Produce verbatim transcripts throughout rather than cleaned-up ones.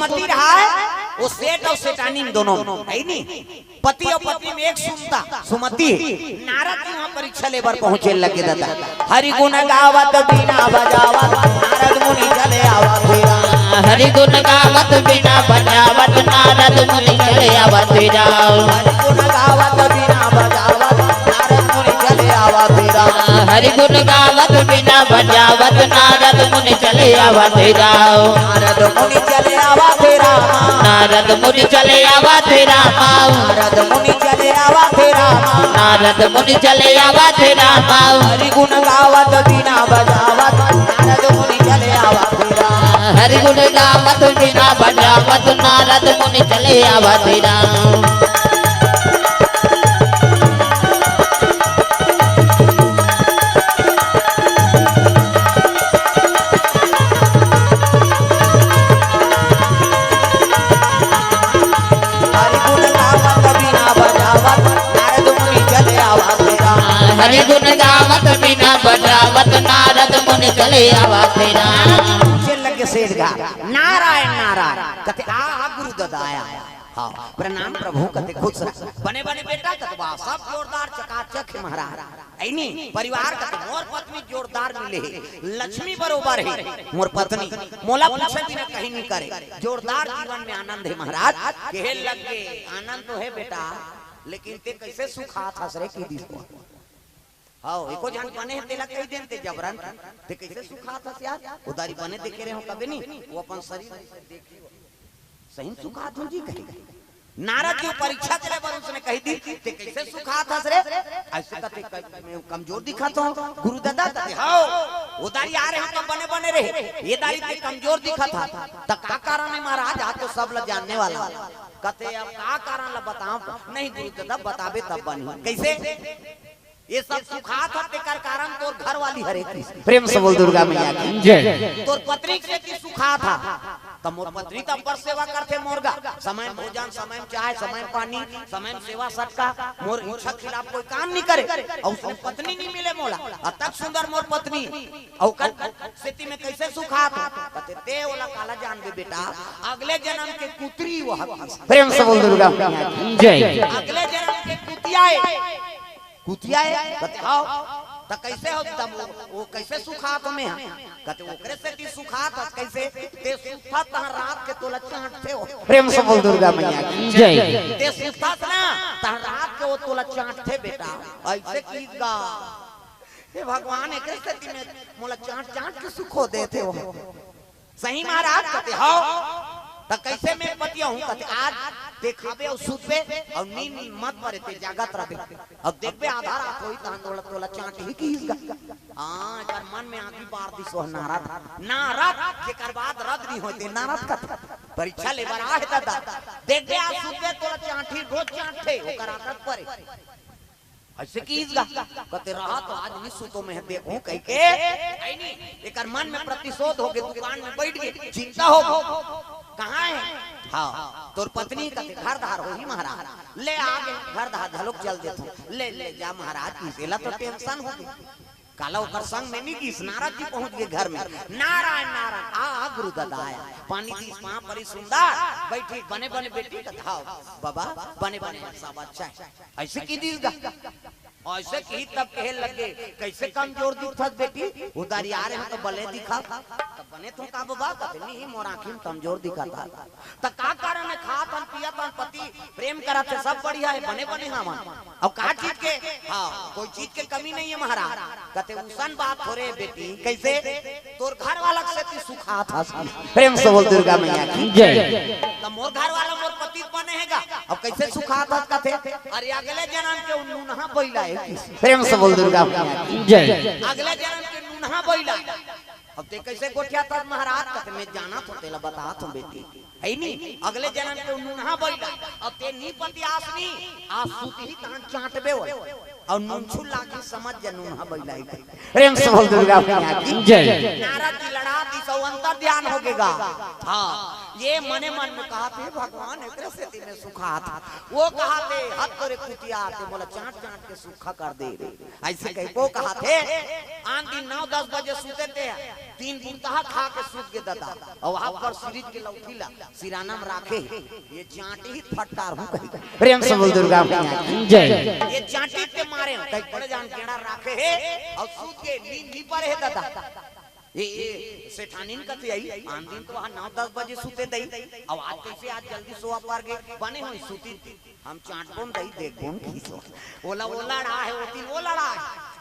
सुमति रहा है, वो सेठ अउ सेठानी दोनों, है नी? पति अउ पत्नी में एक सुमता, सुमति। नारद जी वहाँ परीक्षा लेबर पहुँचे लगे दादा। हरि गुण गावत बीना बजावत नारद मुनि चले आवा तेरा। हरि गुण गावत बीना बजावत नारद मुनि चले आवा तेरा। हरि गुण गावत बीना बजावत नारद मुनि चले आवा तेरा। हरि गुण गावत बीना बजावत नारद मुनि चले आवा तेरा। नारद मुनि चले आवा तेरा। नारद मुनि चले आवा तेरा। नारद मुनि चले आवा तेरा। नारद मुनि चले आवा तेरा। हरि गुण गावत बीना बजावत नारद मुनि चले आवा तेरा। हरि गुण गावत बीना बजावत नारद मुनि चले आवा तेरा। हरि गुण गावत बीना बजावत नारद मुनि चले आवा तेरा। हरि गुण गावत बीना बजावत नारद मुनि चले आवा तेरा। पूछे लगे सेठ गा, नारायण नारायण। कथे आ, आ गुरु ददा आया। हाँ, प्रणाम प्रभु। कथे खुश रह। बने बने बेटा। कथे वाह, सब जोरदार चकाचक है महाराज। ऐनी परिवार कथे मोर पत्नी जोरदार मिले है, लक्ष्मी बरोबर है मोर पत्नी। मोला पूछे बिना कहीं नहीं करे, जोरदार जीवन में आनंद है महाराज। कहे लगे आनंद तो है बेटा, लेकिन ते कैसे सुखात हस रे की दिस को। हाँ, एको जन बने है तेला कही देन ते जबरन। ते कैसे सुखात हस यार? उधारी बने देखे रहे हो कभी नहीं, वो अपन शरीर से देखी हो। सही सुखात हो जी कही। नारद जी परीक्षा के लिए बर उसने कही दी, ते कैसे सुखात हस रे? ऐसे कथे क-, मैं कमजोर दिखत हूँ। गुरु दादा कथे, हाँ, उधारी आ रहे हो तो बने बने रहे, ये दारी ते कमजोर दिखत हा। त का कारण है महाराज? आज तो सब ला जानने वाला। कथे अब का कारण ला बताऊं? नहीं गुरु दादा बताबे तब बनी। कैसे? ये सब सुखात हा, तेकर कारण तोर घर वाली हरे कृष्ण। प्रेम से बोल दुर्गा मैया की जय। तोर पत्नी के सेती सुखात हा, त मोर पत्नी त अब्बड़ सेवा करथे मोर गा। समय में भोजन, समय में चाय, समय में पानी, समय में सेवा सत्कार। मोर इच्छा खिलाफ कोई काम नहीं करे। अउ उसने पत्नी नहीं मिले मोला, अतक सुंदर मोर पत्नी। अउ ओकर सेती में कैसे सुखात हा? कथे ते ओला काला जानबे बेटा, अगले जन्म के कुतरी वो हकीस। प्रेम से बोल दुर्गा मैया की जय। अगले जन्म के कुतिया है। कुतिया है? कथे, "हव।" त कैसे हो तब वो, वो कैसे सुखात में हा? कथे, "ओकरे सेती सुखात हा।" कैसे? ते सुतत तहाँ रात के तोला चाटथे वो। प्रेम से बोल दुर्गा मैया की जय। ते सुतत ना, तहाँ रात के वो तोला चाटथे बेटा। ऐसे की गा। हे भगवान, एकरे सेती में मोला चाट चाट के सुखो देथे वो। सही महाराज? कथे, "हव।" त कैसे मैं पतिया हूँ? कथे, "आज ते खाबे अउ सुतबे अउ नींद मत परे, ते जागत रहबे। अब देखबे आधा रात होही तहन तोला, तोला चाट ही की इसका।" हाँ, एकर मन में आगी बार दिस वह नारद। नारद, जेकर बाद रद नहीं होते, नारद कथे। परीक्षा लेबर आहे दादा। देखबे आज सुतबे तोला चाट ही, रोज चाट हे, ओकर आदत परे। ऐसे की इसका कथे रहा तो आज नहीं सुतो मैं देखूं कह के। ऐनी, एकर मन में प्रतिशोध हो गए, दुकान में बैठ गए, चिंता हो गई। कहाँ है? हाँ, तोर पत्नी कथे घर धार होही महाराज। ले आ गए, घर धार घलोक चल देथो। ले, ले जा महाराज, इसेला तो टेंशन हो गई। काला ओकर संग में नहीं गीस, नारद जी पहुंच गए घर में। नारायण, नारायण, आ, आ गुरु दादा आया। पानी दीस, पाँव परी सुंदर, बैठी, बने, बने बेटी, कथा हो। बाबा, बने, बने, सब अच्छा है। ऐसे की दिस गा। ऐसे की तब कहे लगे, "कैसे कमजोर दिखत बेटी? उधारी आ रहे हो तो बले दिखा।" तब बने तो का बाबा, कथे, "नहीं, मोर आँखी में कमजोर दिखत हा।" त का कारण है? खात हन, पियत हन, पति प्रेम करत हे, सब बढ़िया है, बने बने हवन। अब का चीज के? हाँ, कोई चीज के कमी नहीं है महाराज। कथे, "उसन बात हो रे बेटी।" कैसे? तोर घर वाला के सेती सुखात हस। प्रेम से बोल दुर्गा मैया की जय। त मोर घर वाला मोर पति बने हे गा, अब कैसे सुखात हस? कथे, "अरे अगले जन्म के नूनहा बइला है।" प्रेम से बोल दुर्गा मैया की जय। अगले जन्म के नूनहा बइला। अब ते कैसे गोठियात हस महाराज? कथे, "मैं जानत हों, तेला बतात हों बेटी।" है नी? अगले जन्म के नूनहा बइला। अब ते नी पतियास नी, आज सुतही तहन चाटबे वो। अउ नूनछू लागी समझ जा नूनहा बइला है। प्रेम से बोल दुर्गा मैया की जय। नारद जी लड़ा दिस अउ अंतर ध्यान हो गेगा। हाँ, ये मने मन में कहत हे, "भगवान, एकरे सेती मैं सुखात हँव।" वो कहत हे, "हद तोरे कुतिया, तें मोला चाँट चाँट के सूखा कर दे रे।" अइसे कहिके वो कहत हे। आन दिन नौ दस बजे सुते तें, तीन बुंदहा खा के सुत गे ददा। अउ वहाँ पर सिरिज के लउठी ला सिराना म राखे हे, ये चाँटी ही फटकारहूँ कहिके। प्रेम से बोल दुर्गा मैया की जय। ये चाँटी के मारे हँव, कहिके बड़े जान गेंड़ा राखे हे, अउ सुत गे, नींद नइ परे हे ददा। ये, ये सेठानिन कथे आई, आन दिन तो वहाँ नौ दस बजे सुते दई, अउ आज कइसे आज जल्दी सोवा पर गे, बने होही सुतिन, हम चाँटबोन दई, देखबोन खींचो। ओला वो लड़ा हे, ओतिन वो लड़ा हे,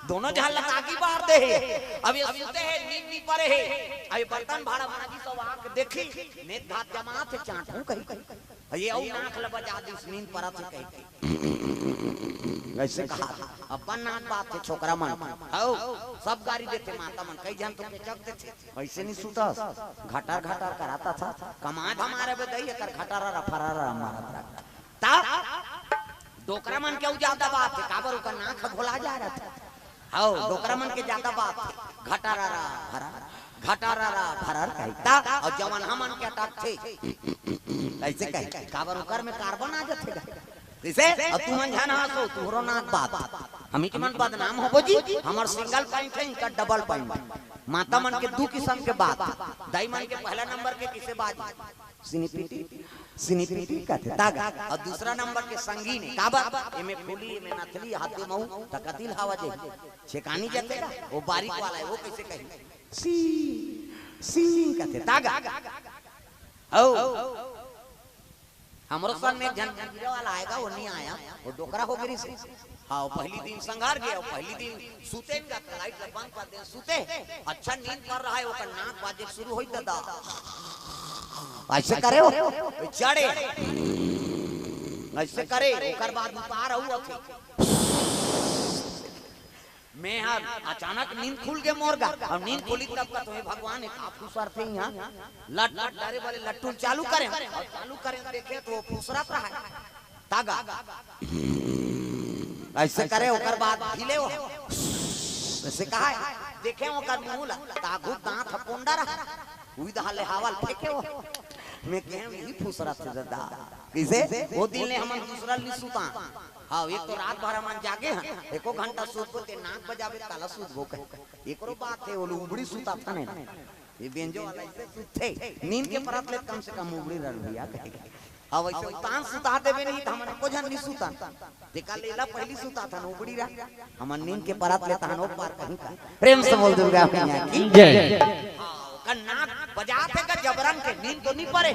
दोनों झन ला तागी बार दे हे। अब ये सुते हे, नींद नइ परे हे, अब ये बर्तन भाड़ा माजी सब आके देखही, नेत घात जमात हे, चाँटहूँ कहिके। ये अउ नाक ल बजा दिस, नींद परत हे कहिके। अइसे कहा, अपन नाक बात हे छोकरा मन। हव, सब गारी देथे माता मन, कई झन तो पेचक देथे। अइसे नइ सुतस, घटर घटर करात हस, कमा धमारे बे दई, एकर घटर रफर मारत रह। ता डोकरा मन के अउ जादा बात हे, काबर ओकर नाक ह घोला जा रहिथे। हव, डोकरा मन के जादा बात हे, घटर रफर, घटर रफर कहिथे, अउ जवन हमन के अटकथे, अइसे कहिथे, काबर ओकर में कार्बन आ जाथे गा। कइसे? अउ तुमन झन हँसो, तुँहरो नाक बात। हमीच मन बदनाम होबो जी, हमर सिंगल पॉइंट हे, इनकर डबल पॉइंट। माता मन के दू किसम के बात, दाई मन के पहला नंबर के कइसे बात, सिनिपिटी, सिनिपिटी कथे, तागा। अउ दूसरा नंबर के संगीन, काबर? एमे फूली, एमे नथली, हाथे महू, त कतिल हवा जाही। छेकानी जथे गा, वो बारीक वाला हे, वो कइसे कही? सी, सी कथे, तागा। हव। हमरो सन में एक झन गिरे वाला आय गा, वो नइ आय, वो डोकरा हो गे रिहिसे। हाँ, पहली दिन संघार गे, पहली दिन सुते गा, त लाइट ल बंद कर दे, सुते। अच्छा नींद कर रहा हे, ओकर नाक बाजे शुरू होई ददा। अइसे करे हो, चढ़े। अइसे करे, ओकर बाद उतार अउ अथे। मैं हर अचानक नींद खुल गे मोर गा, अउ नींद खुली तब का तुम्हें भगवान एक आप दूसर थे यहाँ लट लट डरे वाले लट्टू चालू करें, अउ चालू करें देखे त वो फुसरत रहा हे। तागा। अइसे करे, ओकर बाद ढीले हो। अइसे कहा हे, देखे ओकर मुँह ला, तागू दाँत ह कोंडा रहा। उही दहा ले हवा ल फेंके हो। मैं कहेंव, इही फुसरत हे ददा। कइसे? वो दिन ले हमन दूसरा ल नइ सुतान। हाँ, एक तो रात भर हमन जागे हन, एको घंटा सुतबो ते नाक बजाबे, काला सुतबो कहे। एकरो बात हे, वो लोग उबड़ी सुताथन। ये बेंजो वाला अइसे सुतथे, नींद के परत ले कम से कम उबड़ी रह लिया कहे। अब अइसे उतान सुता देबे नहीं, त हमन एको झन नइ सुतान। तेकर ले एला पहली सुताथन, उबड़ी रह। हमन नींद के परत ले तहन ओ पार कहीं का। प्रेम से बोल दुर्गा मैया की जय। हाँ, ओकर नाक बजाथे का जबरन के, नींद तो नइ परे।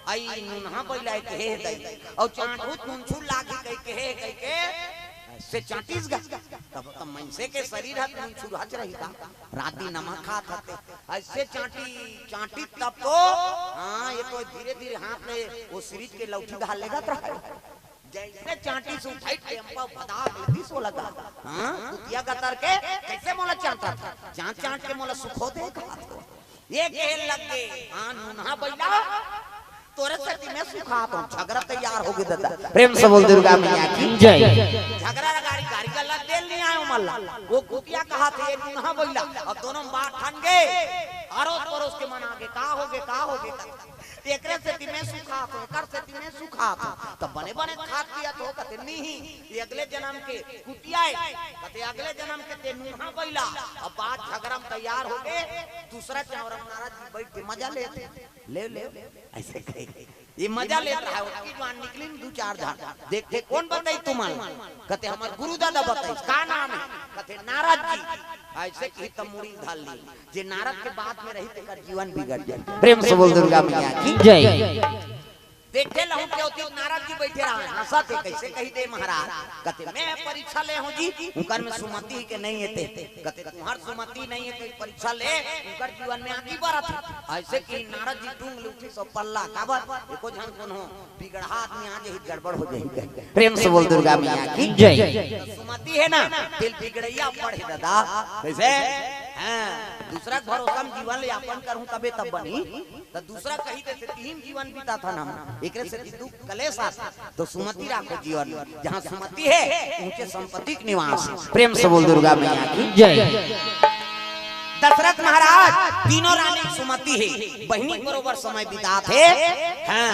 आई नुनहा बइला हे कहे दई, अउ चाँटहूँ त नुनछुर लागही कहिके, कहिके, से चाँटिस गा। तब त मनसे के शरीर ह नुनछुरहच रही का। राती नमक खात हते। अइसे चाँटी, चाँटी तब तो, हाँ, ये तो धीरे-धीरे हाथ में वो सिरिज के लउठी घाल लेगत रहा। जइसे चाँटिस उठाइस टेम्पा भदाक ले दिस वो लगा। हाँ, कुतिया गतर के, कइसे मोला चाँटत? चाँट चाँट के मोला सुखो दे कहा तो। ये कहे लग गे, हाँ, नुनहा बइला, तोरे सेती मैं सुखात हँव, झगरा तैयार हो गे ददा। प्रेम से बोल दुर्गा मैया की जय। झगरा ला गारी, गारी ला देल नइ आय ओ मन ला। वो कुतिया कहत हे, नुनहा बइला, अब दोनों बात ठन गे। अरोस परोस के मन आगे, का हो गे, का हो गे? एकरे सेती मैं सुखात हँव, एकर सेती मैं सुखात हँव। त बने बने खात पियत हो, कथे नहीं, ये अगले जनम के कुतिया हे, कथे अगले जनम के ते नुनहा बइला। अब बात झगरा म तैयार हो गे, दूसरा चौरा म नारद जी बइठ के मजा लेथे। ले, ले, अइसे कहे। ये मजा लेत रहा हे, ओतकी जुवार निकलिन दू चार झन। देखथे कोन बताइस तुमन ला? कथे हमर गुरु दादा बताइस। का नाम हे? कथे नारद जी। अइसे कहिथे त मुड़ी धर ली। जे नारद के बात में रही तेकर जीवन बिगड़ जाय। प्रेम से बोल दुर्गा मैया की जय। देखे लहूँ के ओती नारद जी बइठे रहा हे, हँसत हे, कइसे कहि दे महाराज? कथे मैं परीक्षा ले हँव जी, उंकर में सुमति हे के नइ हे ते। कथे तुँहर सुमति नइ हे, कोई परीक्षा ले, उंकर जीवन में आगी बरत हे। अइसे कहि नारद जी टूँग ले उठिस अउ पल्ला, काबर? एको झन कोनो बिगड़हा आदमी आ जाही, गड़बड़ हो जाही कहे। प्रेम से बोल दुर्गा मैया की जय। सुमति हे ना, तेला बिगड़इया पड़े ददा। कइसे? हाँ, दूसरा के भरोसा म जीवन यापन करहूँ तबे तब बनही। त दूसरा कहि देथे, तिही म जीवन बिताथन हम। एकरे सेती दुख कलेश आथे। त सुमति राखो जीवन म। जहाँ सुमति हे, उहें संपत्ति के निवास हे। प्रेम से बोल दुर्गा मैया की जय। दशरथ महाराज, तीनों रानी सुमति हे, बहिनी बरोबर समय बितात हे। हाँ,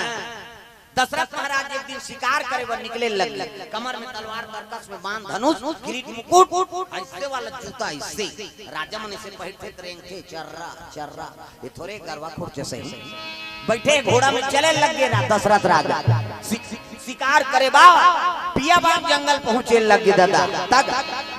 दशरथ महाराज एक दिन शिकार करे बर निकले लगे, कमर में तलवार, तरकस में बाण, धनुष, किरीट, मुकुट, अइसे वाला जूता, अइसे। राजा मन अइसे पहिरथे त रेंगथे, चर्रा चर्रा। ये थोरे गरवा खुर जइसे ही। बइठे घोड़ा में चले लगे रा-, दशरथ राजा। शि-, शिकार करे बर पिया बाप जंगल पहुंचे लगे दादा। तक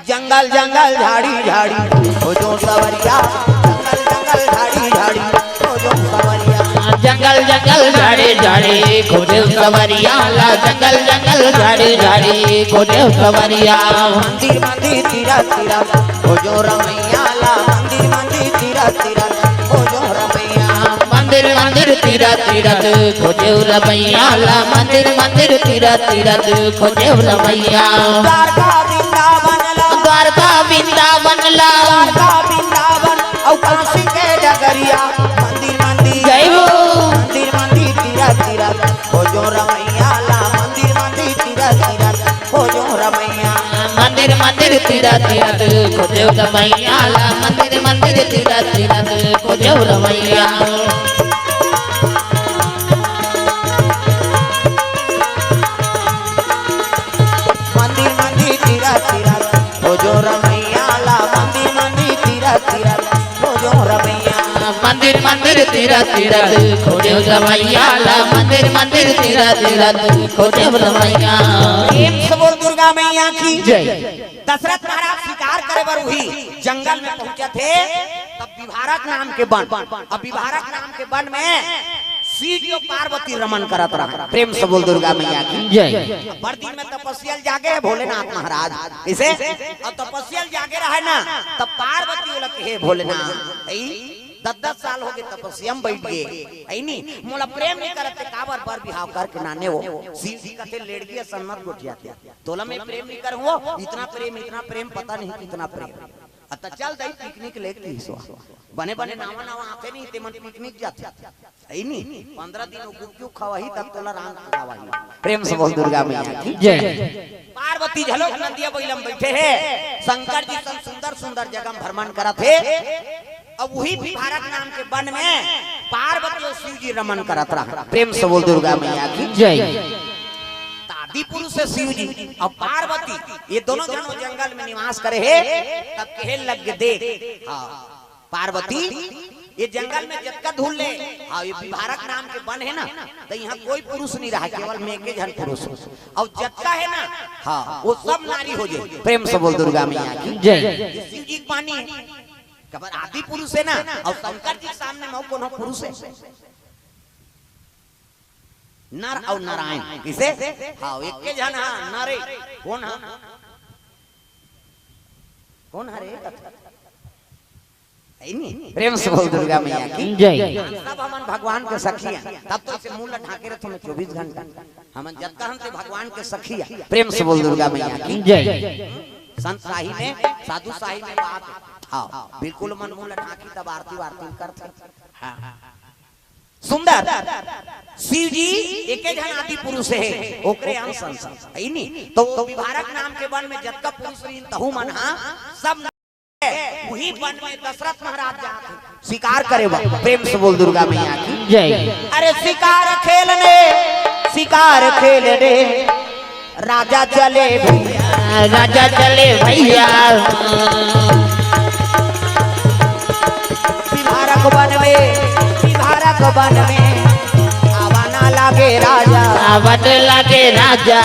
जंगल जंगल झाड़ी झाड़ी खोजों सँवरिया, जंगल जंगल झाड़ी झाड़ी खोजों सँवरिया। जंगल जंगल झाड़ी झाड़ी खोजों सँवरिया ला, जंगल जंगल झाड़ी झाड़ी खोजों सँवरिया। मंदिर मंदिर तीरथ तीरथ खोजों रमैया ला, मंदिर मंदिर तीरथ तीरथ खोजों रमैया। मंदिर मंदिर तीरथ तीरथ खोजों रमैया ला, मंदिर मंदिर तीरथ तीरथ खोजों रमैया। द्वारका वृंदावन ला, द्वारका वृंदावन ला, द्वारका वृंदावन अउ काशी के डगरिया। मंदिर मंदिर जय हो। मंदिर मंदिर तीरथ तीरथ खोजों रमैया ला, मंदिर मंदिर तीरथ तीरथ खोजों रमैया। मंदिर मंदिर तीरथ तीरथ खोजों रमैया ला, मंदिर मंदिर तीरथ तीरथ खोजों रमैया। मंदिर मंदिर तीरथ तीरथ खोजों रमैया ला, मंदिर मंदिर तीरथ तीरथ खोजों रमैया। मंदिर मंदिर तीरथ तीरथ खोजों रमैया ला, मंदिर मंदिर तीरथ तीरथ खोजों रमैया। प्रेम से बोल दुर्गा मैया की जय। दशरथ महाराज शिकार करे बर उही जंगल में पहुंचथे, तब विभारक नाम के बन, अब विभारक नाम के बन में शिव जी अउ पार्वती रमन करत रहय। प्रेम से बोल दुर्गा मैया की जय। बड़ दिन में तपस्या ल जागे हे भोलेनाथ महाराज, कइसे? अउ तपस्या ल जागे रहय ना, तब पार्वती ओला कहे, भोलेनाथ, अई दस दस साल होगे तपस्या में बइठ गे, अई नी, मोला प्रेम नइ करत ते काबर बर बिहाव करके नाने हो? शिव जी कथे, लेड़गी असन मत गोठियाते, तोला मैं प्रेम नइ करहूं, इतना प्रेम, इतना प्रेम, पता नहीं कितना प्रेम। अ त चल दई पिकनिक लेके किहिस। बने बने नावा नावा आथे नहीं, तेमन पिकनिक जाथे। अई नी, पंद्रह दिन वो गुपचुप खवाही, तब तोला रांध खवाही। प्रेम से बोल दुर्गा मैया की जय। पार्वती घलो नंदिया बइला म बइठे हे, शंकर जी सन सुंदर सुंदर जगह म भ्रमण करत हे। अब उही विभारक नाम के बन में पार्वती अउ शिव जी रमन करत रहय। प्रेम से बोल दुर्गा मैया की जय। त आदि पुरुष हे शिव जी अउ पार्वती, ये दोनों झन जंगल में निवास करे हे। तब कहे लग गे, देख, हाँ, पार्वती, ये जंगल में जतका धुन ले, हाँ, ये विभारक नाम के बन हे ना, त इहां कोई पुरुष नइ रहय, केवल मैं एके झन पुरुष हंव। अउ जतका हे ना, हाँ, वो सब नारी हो जाय। प्रेम से बोल दुर्गा मैया की जय। ये शिव जी के बानी हे, काबर आदि पुरुष हे ना, अउ शंकर जी के सामने म कोनो पुरुष हे? नर अउ नारायण, कइसे? हाँ, एके झन हा, नर हे। कोन हा? कोन हा रे? अई नी? प्रेम से बोल दुर्गा मैया की जय। सब हमन भगवान के सखी हन, तब तो अइसे मुंह ल ढांके रहिथन चौबीस घंटा। हमन जतका हन ते भगवान के सखी हन। प्रेम से बोल दुर्गा मैया की जय। संत साही में, साधु साही में बात। हाँ, बिल्कुल मन मुंह ल ढांकी तब आरती वारती करथे। हाँ। सुंदर, शिव जी एके झन आदि पुरुष हे, ओकरे अंश अंश, अई नी? त विभारक नाम के बन में जतका पुरुष रहिन, तहू मन हा सब उही बन में दशरथ महाराज जात हे शिकार करे बर। प्रेम से बोल दुर्गा मैया की जय। अरे शिकार खेलने, शिकार खेलने राजा चले भैया। राजा चले भैया। विभारक बन में, विभारक बन में आवा न लागे राजा। आवा न लागे राजा।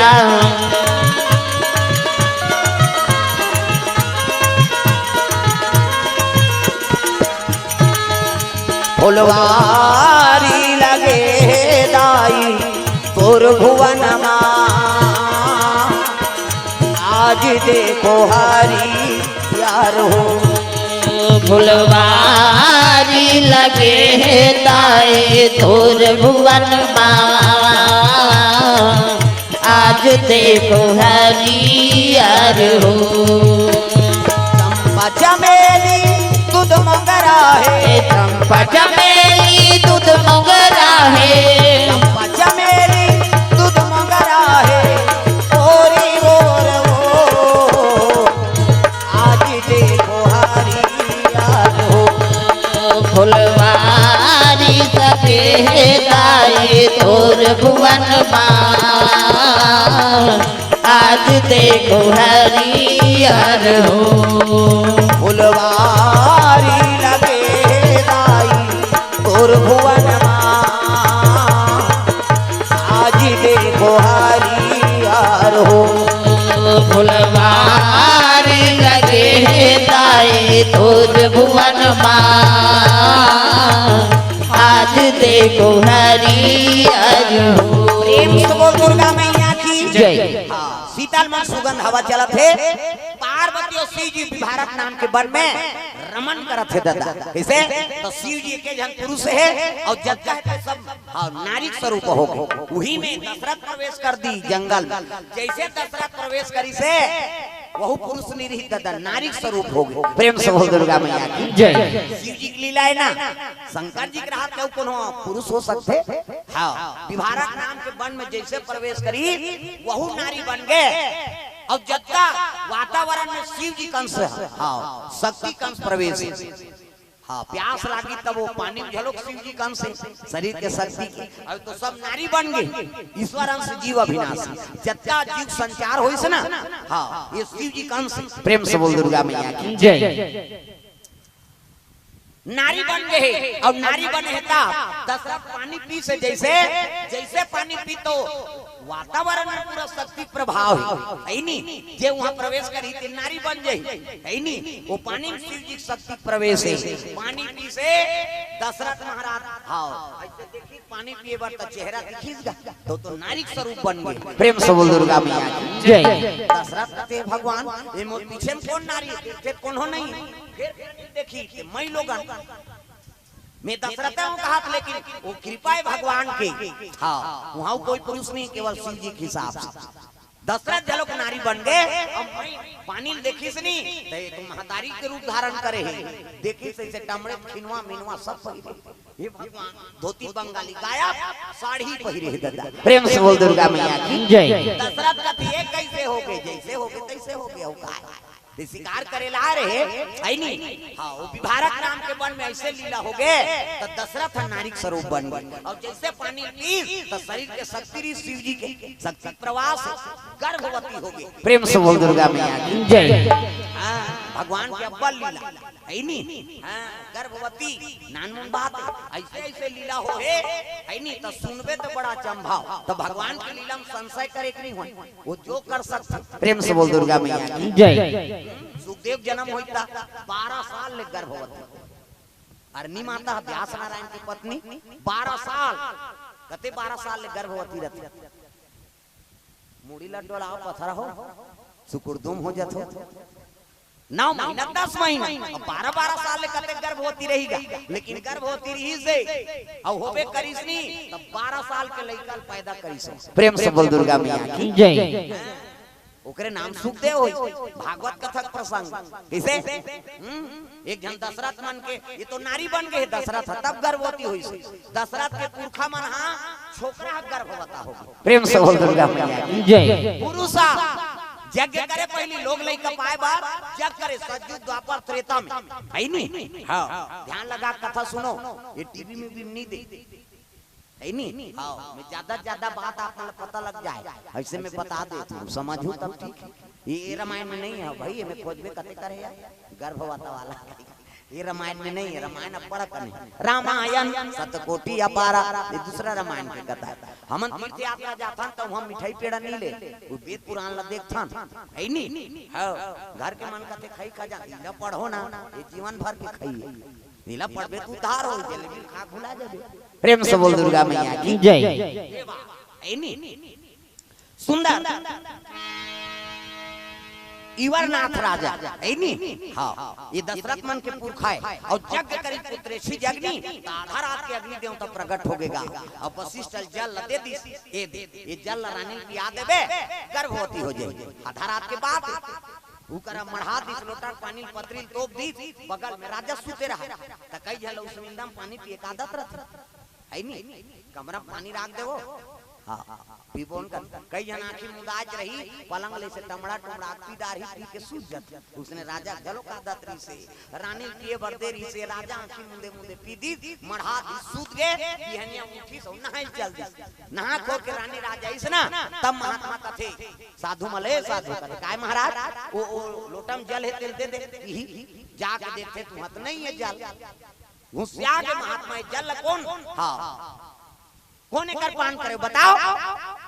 फुलवारी लगे दाई तोर भुवन मा, आज देखो हरियर हो। फुलवारी लगे दाई तोर भुवन मा, आज देखो हरियर हो। चंपा चमेली दूध मोंगरा हे। चंपा चमेली दूध मोंगरा हे। चंपा चमेली दूध मोंगरा हे। ओरी ओर हो, आज देखो हरियर हो। भुवन मा आज देखो हरियर हो। फुलवारी लगे दाई तोर भुवन मा आज देखो हरियर हो। फुलवारी लगे दाई तोर भुवन मा आज देखो हरियर हो। प्रेम से बोल दुर्गा मैया की जय। हाँ, शीतल मन सुगंध हवा चलत हे। पार्वती और शिव जी विभारक नाम के वन में रमन करत हे दादा। कैसे? तो शिव जी के झन पुरुष हे और जब चाहे तो सब, हाँ, नारी स्वरूप हो गए। वही में दशरथ प्रवेश कर दी जंगल में। जैसे दशरथ प्रवेश करी से वहू पुरुष नहीं रही दादा, नारी स्वरूप हो गए। प्रेम से बोल दुर्गा मैया की जय। शिव जी की लीला है ना, शंकर जी के रहत ले कोनो पुरुष हो सकते? हाँ, विभारक नाम के वन में जैसे प्रवेश करी, वहू नारी बन गए। और जब का वातावरण में शिव जी कंस है, हाँ, शक्ति कंस प्रवेश। हाँ, प्यास लागी तब वो पानी में झलोक शिव जी कंस है, शरीर के शक्ति की। अब तो सब नारी बन गए, ईश्वर अंश जीव अविनाशी। जत्ता जीव संचार होइस ना, हाँ, ये शिव जी कंस है। प्रेम से बोल दुर्गा मैया की जय। नारी बन गए और नारी बने हे ता दशरथ पानी पी से जैसे, जैसे पानी पी तो वातावरण में पूरा शक्ति प्रभाव है, है नी? जे वहां प्रवेश करी ते नारी बन जाई, है नी? वो पानी में शिव जी की शक्ति प्रवेश है। पानी पी से दशरथ महाराज, हाँ, ऐसे देखी पानी पिए बर त चेहरा दिखिस गा, तो, तो नारी के स्वरूप बन गए। प्रेम से बोल दुर्गा मैया की जय। दशरथ कहते, "भगवान, ये मोर पीछे में कौन नारी है? ते कोनो नहीं।" फिर देखी, ते मैं लोगन में दशरथ हूँ कहत, लेकिन वो कृपा है भगवान के। हाँ, वहाँ कोई पुरुष नहीं, केवल शिव जी के हिसाब से। दशरथ झलोक नारी बन गए, अब मैं पानी ल देखिस नहीं, तो ये तो महतारी के रूप धारण करे है। देखिस ऐसे टमड़े खिनवा मिनवा सब पहिरे। हे भगवान, धोती बंगाली गायब, साड़ी पहिरे है दादा। प्रेम से बोल दुर्गा मैया की जय। दशरथ का तो ये कैसे हो गए, जैसे हो गए तैसे हो गए, हो का? ते शिकार करे ला रहे, है नी? हाँ, वो विभारक नाम के वन में ऐसे लीला हो गए, तो दशरथ नारी के स्वरूप बन गए। और जैसे पानी पीस, तो शरीर के शक्ति रही शिव जी के, शक्ति प्रवाह से गर्भवती हो गई। प्रेम से बोल दुर्गा मैया की जय। हाँ, भगवान के अब्बल लीला, है नी? हाँ, गर्भवती, नानमुन बात, ऐसे ऐसे लीला हो हे, है नी? तो सुनबे तो बड़ा अचंभा हो। तो भगवान की लीला में संशय करे कि नहीं होए? वो जो कर सकते। प्रेम से बोल दुर्गा मैया की जय। सुखदेव जन्म होता बारह साल ले गर्भवती। अरनी माता व्यास नारायण की पत्नी बारह साल, कते बारह साल ले गर्भवती रहती। मुड़ी ला डोलाओ पथरा हो, सुकुरदुम हो जात हो। नौ महीना, दस महीना, अब बारह बारह साल ले कते गर्भवती रही गा, लेकिन गर्भवती रही से, अब होबे करिस नी, तब बारह साल के लइका ल पैदा करिस हो। प्रेम से बोल दुर्गा मैया की जय। ओकरे नाम सुखदेव होइस। भागवत कथा के प्रसंग। कैसे? हम्म? एक झन दशरथ मन के, ये तो नारी बन गए दशरथ ह, तब गर्भवती होइस। दशरथ के पुरखा मन हा छोकरा ह गर्भवता हो गए। प्रेम से बोल दुर्गा मैया की जय। पुरुष ह यज्ञ करे, पहली लोग लइका पाए बर यज्ञ करे, सतयुग द्वापर त्रेता में, है नी? हाँ, ध्यान लगा कथा सुनो, ये टीवी में भी नहीं दे। है नी? हाँ, मैं ज्यादा से ज्यादा बात आप मन ल पता लग जाए, ऐसे में बता देत हूँ, समझू तब ठीक है। ये, ये रामायण में नहीं है भाई, ये में खोजबे कते करे यार, गर्भवता वाला। ये रामायण में नहीं है, रामायण अब पढ़ कने। रामायण सतकोटि अपारा, ये दूसरा रामायण के कथा है। हमन तीर्थ यात्रा जाथन तो हम मिठाई पेड़ा नहीं ले, वो वेद पुराण ला देखथन, है नी? हाँ, घर के मन कथे खाई खा जा, इला पढ़ो ना, ये जीवन भर के खाई है। नीला पढ़बे तू उद्धार हो, जलेबी खा भुला जाबे। प्रेम से बोल दुर्गा मैया की जय। है नी? सुंदर। इवरनाथ राजा, है नी? हाँ, ये दशरथ मन के पुरखा है। और यज्ञ करी पुत्रेशी जगनी, तो आधा रात के अग्नि देवता प्रकट हो गएगा। और वशिष्ठ ल जल दे दिस, ये दे, ये जल रानी ल पिया देबे, गर्भवती हो जाए। आधा रात के बाद उकरा मढ़ा दिस, लोटा पानी पतरी तोप दिस, बगल में राजा सुते रहा। त कई झन उस मिंदा में पानी पिए का आदत रहत, है नी? कमरा में पानी राख देवो, हाँ, पीबो न कर। कई झन आँखी मुंदात रही, पलंग ले से टमड़ा टुमड़ा पी डारही, पी के सूत जाथे। उसने राजा घलो का दत रहिसे, रानी पिए बर दे रहिसे, राजा आँखी मुंदे मुंदे पी दिस, मढ़ा दिस, सूत गे। बिहनिया उठिस अउ नहाए चल दिस। नहा खो के रानी राजा अइस ना, तब महात्मा कथे, साधु मले साधु कथे, "काय महाराज?" "ओ, ओ लोटा म जल हे, तेला दे दे।" इही जाके देखथे, तुहत नहीं हे जल। घुसिया के महात्मा, "ये जल ला कोन?" हाँ। "कोन एकर पान करे बताव?"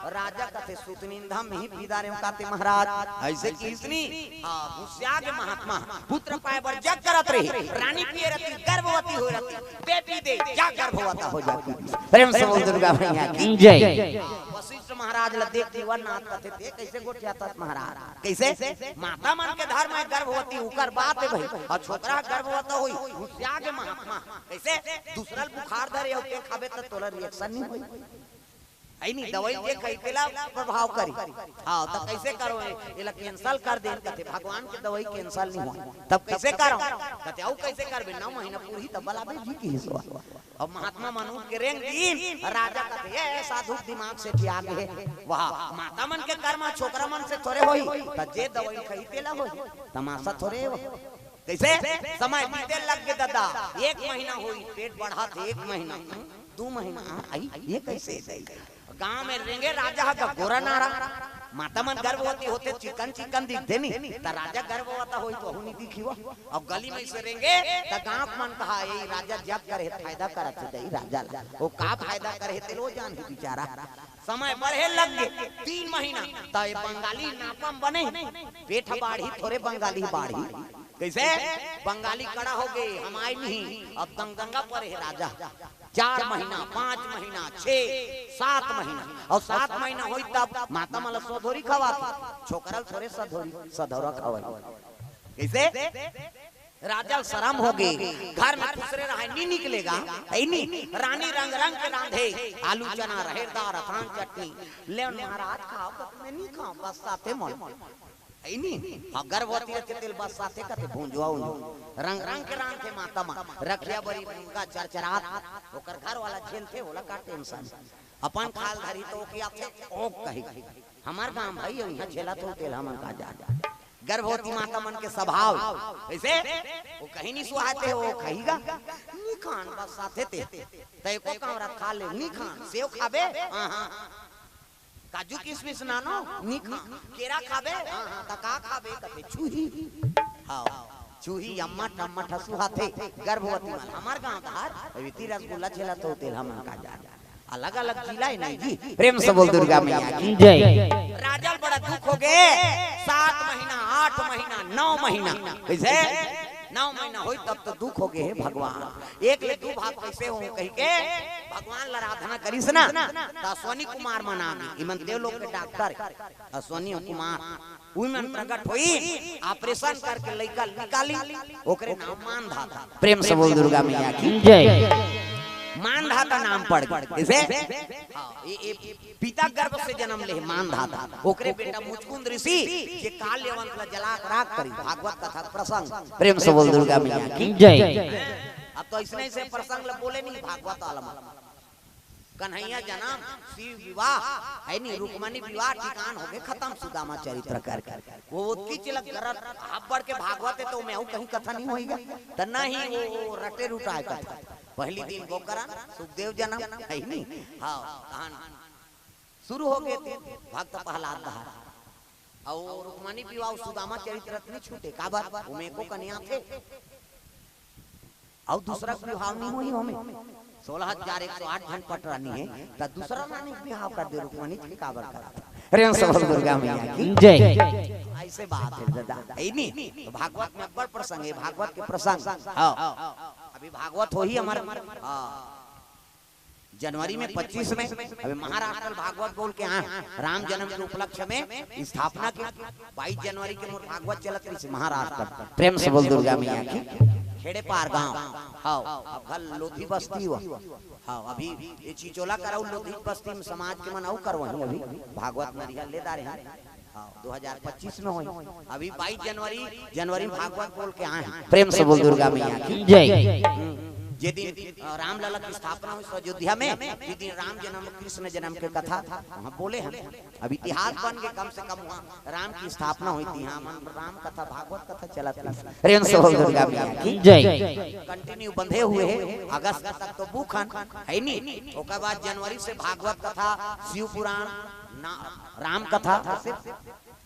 राजा कथे, "सुतनिंदा में ही पी डारेंव काते महाराज।" अइसे कहिस नी। हाँ, घुसिया के महात्मा पुत्र पाए बर जग करत रही, रानी पिए रहिस, गर्भवती होए रहिस, बेटी दे जा गर्भवती हो जाती। प्रेम से बोल दुर्गा मैया की जय। वशिष्ठ महाराज ला देख के वन नाथ कथे, "ते कइसे गोठियाथस महाराज?" "कइसे? माता मन के धर्म हे गर्भवती, उकर बात हे भाई, अउ छोकरा गर्भवती होही।" घुसिया के महात्मा, कइसे? दूसरा ल बुखार धरे अउ ते खाबे त तोला reaction नहीं होही? हइ नी, दवाई जे खाही तेला प्रभाव करी। हाँ, त कइसे करो? एला cancel कर दे, कथे भगवान के दवाई cancel नहीं होय। तब कइसे करो? कथे अउ कइसे करबे? नौ महीना पूरही तब बलाबे जी की हिसवा। अब महात्मा मन उठ के रेंग दिन, राजा कथे, "ए, ए, साधु दिमाग से क्या गे हे? वाह, माता मन के कर्म छोकरा मन से थोरे होही, त जे दवाई खाही तेला होही, तमाशा थोरे हो।" कइसे? समय बीते लग गे ददा, एक महीना होई, पेट बढ़ाथे, एक महीना, दू महीना, आ, आई, ये कइसे दई? गांव में रेंगे राजा ह गोरा नारा, माता मन गर्भवती होथे, चिकन चिकन दिखथे नी, त राजा गर्भवती होही त ओहू नी दिखी वो। अउ गली में से रेंगे त गांव मन कहा, "ए राजा जग करे हे, फायदा करत हे दई राजा ला।" ओ का फायदा करे हे तेला ओ जानही बिचारा। समय बढ़े लग गे, तीन महीना, त ए बंगाली नापम बने, पेट बाढ़ी थोरे बंगाली बाढ़ी। कइसे? बंगाली कड़ा हो गे, हम आए नहीं, अब दंगदंगा परे हे राजा। चार महीना, पांच महीना, छह, सात महीना, अउ सात महीना होई तब माता मन ला सधौरी खवाथे, छोकरा ल थोरे सधौरी, सधौरा खवाही। कइसे? राजा ल शरम हो गे, घर में खुसरे रहे, नी निकलेगा, हइ नी? रानी रंग रंग के रांधे, आलू चना, रहेर दार, अथान चटनी, "ले महाराज खाव।" "त मैं नी खांव, बस्साथे मोला।" हइ नी? हाँ, गर्भवती रहिथे तेला बस्साथे कथे भुंजुवा उंजुवा। रंग रंग के रांधथे माता मन। रखिया बरी मुनगा चरचरात, ओकर घर वाला झेलथे, ओला का tension। अपन खाल धरी त ओ खियाथे, ओ कही। हमर गांव भाई, इहां झेलत हो तेला हमन का जा। गर्भवती माता मन के स्वभाव। कइसे? ओ कहीं नी सुहाथे, ओ खाही गा। "नी खांव, बस्साथे ते।" "त एको कांवरा खा ले।" "नी खांव।" "सेव खाबे?" "हाँ, हाँ।" "काजू किशमिश नानो?" "नी खांव।" "केरा खाबे?" "हाँ, हाँ।" "त का खाबे?" कथे, "छुही।" हाँ, छुही अम्मट अम्मट सुहाथे, गर्भवती मन। हमर गांव धार, अभी ती रसगुल्ला झेलत हो तेला हमन का जा। अलग-अलग जिला हे नहीं जी। प्रेम से बोल दुर्गा मैया की जय। राजा ल बड़ा दुख हो गे, सात महीना, आठ महीना, नौ महीना, कइसे? नौ महीना होई तब तो दुख हो गे हे भगवान। एक ले दू भाग कइसे हो कहि के भगवान ल आराधना करिस ना, त अश्वनी कुमार मन आगे, इमन देव लोग के डॉक्टर, अश्वनी कुमार। उही मन प्रगट होई, operation करके लइका निकाली, ओकरे नाम मानधाता। प्रेम से बोल दुर्गा मैया की जय। मानधाता नाम पड़ गे। कइसे? हाँ, ये, ये पिता गर्भ से जन्म ले मानधाता। ओकरे बेटा मुचकुंद ऋषि, जे काल यवन ला जला के राख करी। भागवत कथा प्रसंग। प्रेम से बोल दुर्गा मैया की जय। अब तो अइसने अइसने प्रसंग ला बोले नहीं भागवत वाला मन। कन्हैया जनम, शिव विवाह, हइ नी, रुक्मणी विवाह, ठिकान हो गे खतम, सुदामा चरित्र करके। ओ ओतकी चिलक गरत, अब्बड़ के भागवत हे त ओमे अउ कहीं कथा नहीं होइगा। त नहीं, ओ, ओ रटे रुटाए कथा। पहिली दिन गोकरण, सुखदेव जनम, हइ नी? हाँ, तहन शुरू हो गे भक्त प्रहलाद धार। अउ रुक्मणी विवाह, सुदामा चरित्र नी छूटे, काबर? ओमे एको कन्या थे। अउ दूसरा के बिहाव नहीं होही ओमे। सोलह हजार एक सौ आठ झन पटरानी हे, त दूसरा रानी के बिहाव कर दे, रुक्मणी के काबर करत? प्रेम से बोल दुर्गा मैया की जय। अइसे बात हे दादा, हइ नी? त भागवत में अब्बड़ प्रसंग हे, भागवत के प्रसंग। हाँ। अभी भागवत होही हमर, हाँ। जनवरी में पच्चीस में, अभी महाराष्ट्र ल भागवत बोल के आए हैं, राम जन्म के उपलक्ष्य में स्थापना के बाईस जनवरी के मोर भागवत चलत रहिस महाराष्ट्र। प्रेम से बोल दुर्गा मैया की। खेड़ेपार गांव। हाँ, अब घर लोधी बस्ती हुआ। हाँ, अभी ये चिचोला करऊ लोधी बस्ती में समाज के मन अउ करवाही अभी। भागवत नरिया ले डारे हैं। हाँ, दो हज़ार पच्चीस में होई। अभी बाईस जनवरी, जनवरी में भागवत बोल के आए हैं। प्रेम से बोल दुर्गा मैया की जय। हम्म। जे दिन, अ, रामलला के स्थापना होइस अयोध्या में, जे दिन राम जन्म, कृष्ण जन्म के कथा वहाँ बोले हन। अब इतिहास बन के कम से कम वहाँ राम के स्थापना होइस, तिहाँ हमन राम कथा, भागवत कथा चलत रहिस। प्रेम से बोल दुर्गा मैया की जय। Continue बंधे हुए हे, अगस्त तक तो book हन, हे नी? ओकर बाद जनवरी से भागवत कथा, शिव पुराण, ना, राम कथा, सिर्फ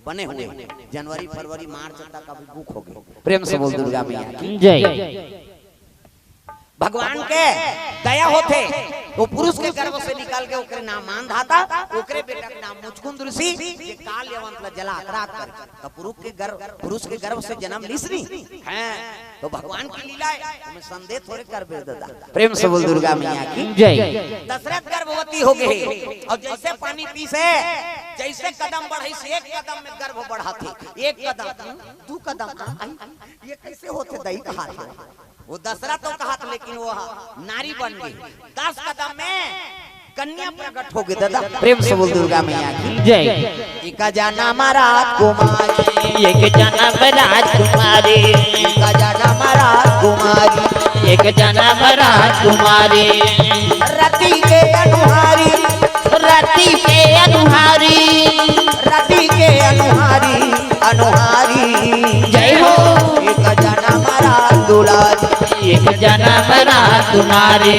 बने हुए हे। जनवरी, फरवरी, मार्च तक अभी book हो गे। प्रेम से बोल दुर्गा मैया की जय। भगवान के दया होथे, वो पुरुष के गर्भ से निकल के ओकरे नाम मानधाता, ओकरे बेटा के नाम मुचकुंद ऋषि, जे काल यवंत ला जला के राख करके, त पुरुष के गर्भ, पुरुष के गर्भ से जन्म लिस नी, हैं, तो भगवान की लीला हे, ओमे संदेह थोड़े करबे दादा। प्रेम से बोल दुर्गा मैया की जय। दशरथ गर्भवती हो गे, अउ जइसे पानी पीस हे, जइसे कदम बढ़ाइस, एक कदम में गर्भ बढ़ाथे, एक कदम, दू कदम, आई, ये कइसे होथे दई कहाथे। वो दशरथ तो कहाथे, लेकिन वो नारी बन गे। दस कदम में कन्या प्रकट हो गे दादा। प्रेम से बोल दुर्गा मैया की जय। एक जनम राजकुमारी, एक जनम राजकुमारी, एक जनम राजकुमारी, एक जनम राजकुमारी। रति के अनुहारी, रति के अनुहारी, रति के अनुहारी, अनुहारी। जय हो। एक जनम रास दुलारी, एक जनम रास दुलारी।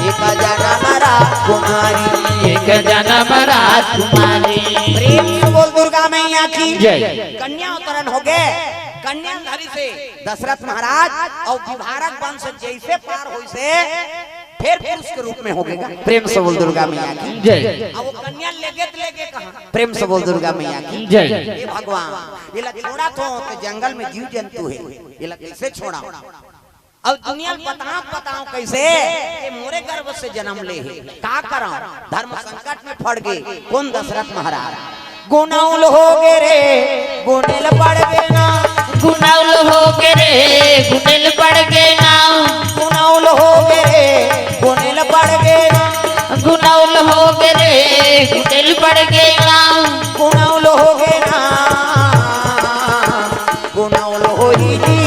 एक जनम राजकुमारी, एक जनम राजकुमारी। प्रेम से बोल दुर्गा मैया की जय। कन्या अवतरण हो गे, कन्या धरिस हे दशरथ महाराज, अउ विभारक वंश जइसे पार होइस हे, फेर पुरुष के रूप में हो गे। प्रेम से बोल दुर्गा मैया की जय। अब वो कन्या लेगे त लेगे कहाँ? प्रेम से बोल दुर्गा मैया की जय। हे भगवान, एला छोड़त हों त जंगल में जीव जंतु हे, एला कइसे छोड़ांव? अब दुनिया ल बतावंव, बतावंव कइसे? ये मोरे गर्भ से जनम ले हे, का करंव? धर्म संकट में पड़ गे, कोन दशरथ महाराज? गुनउल हो गे रे, गुनेल पड़ गे ना। गुनउल हो गे रे, गुनेल पड़ गे ना। गुनउल हो गे रे, गुनेल पड़ गे ना। गुनउल हो गे रे, गुनेल पड़ गे ना। गुनउल हो गे ना। गुनउल होही जी,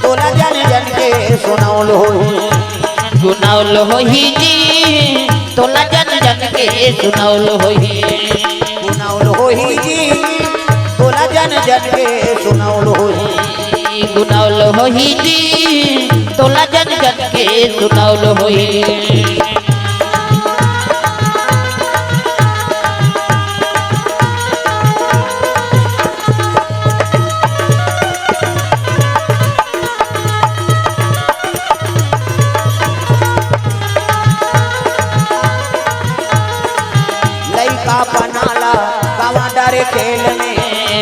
तोला जन जन के सुनउल होही। गुनउल होही जी, तोला जन जन के सुनउल होही। गुनउल होही जी, तोला जन जन के सुनउल होही। गुनउल होही जी, तोला जन जन के सुनउल होही। लइकापन ला गंवा डारे खेल में।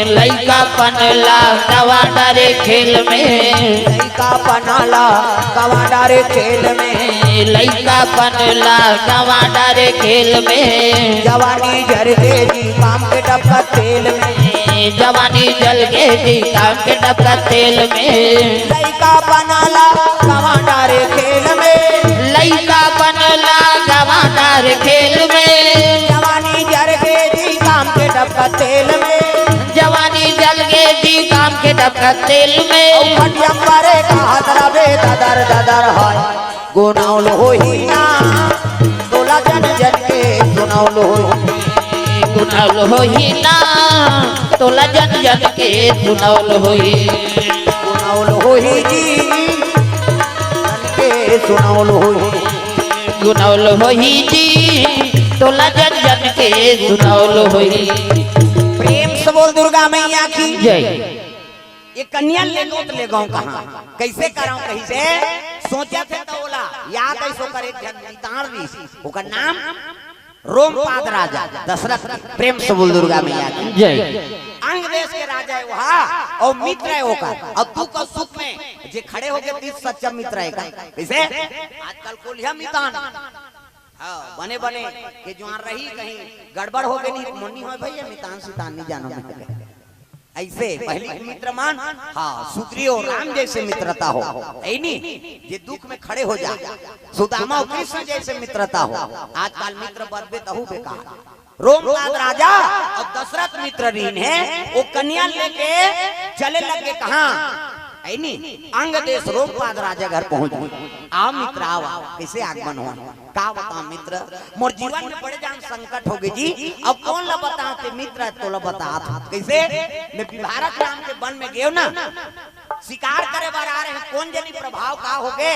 लइकापन ला गंवा डारे खेल में। लइकापन ला गंवा डारे खेल में। लइकापन ला गंवा डारे खेल में। जवानी जर गे जी काम के डबका तेल में। जवानी जल गे जी काम के डबका तेल में। लइकापन ला गंवा डारे खेल में। लइकापन ला गंवा डारे खेल में। जवानी जर गे जी काम के डबका तेल में। जवानी जल गे जी काम के डबका तेल में। अउ खटिया परे कहत रबे ददर ददर हाय। गुनउल होही ना, तोला जन जन के सुनउल होही। गुनउल होही ना, तोला जन जन के सुनउल होही। गुनउल होही जी, जन के सुनउल होही। गुनउल होही जी, तोला जन जन के सुनउल होही। प्रेम से बोल दुर्गा मैया की जय। ये कन्या लेगों त लेगों कहाँ? कइसे करंव कहिसे? सोचथे त ओला याद आइस ओकर एक झन मितान रहिस, ओकर नाम रोमपाद राजा दशरथ के। प्रेम से बोल दुर्गा मैया की जय। अंग देश के राजा हे वहाँ, अउ मित्र हे ओकर, अउ दुख अउ सुख में जे खड़े हो गे तीस सच्चा मित्र हे का। कइसे? आजकल कोलिया मितान, हाँ, बने बने के जुआर रही, कहीं गड़बड़ हो गे नहीं, मोर नी होय भइया, मितान सितान नी जानों मैं। ऐसे पहली के मित्र मन, हाँ, सुग्रीव और राम जैसे मित्रता हो, है नी? जे दुख में खड़े हो जाए, सुदामा और कृष्ण जैसे मित्रता हो। आजकल मित्र बदबे तहू बेकार। रोमपाद राजा और दशरथ मित्र रीन है, वो कन्या लेके चले लगे कहाँ? है नी? अंग देश रोमपाद राजा घर पहुंच गए। आओ मित्र, आओ, आओ। कैसे आगमन हुआ? का बताओ मित्र, मोर जीवन में बड़े जान संकट हो गए जी। अब कौन ला बताओ ते मित्र, तोला बतात हूँ। कैसे? मैं विभारत नाम के वन में गयो ना, शिकार करे बर आ रहे हैं, कौन जनी प्रभाव का हो गए,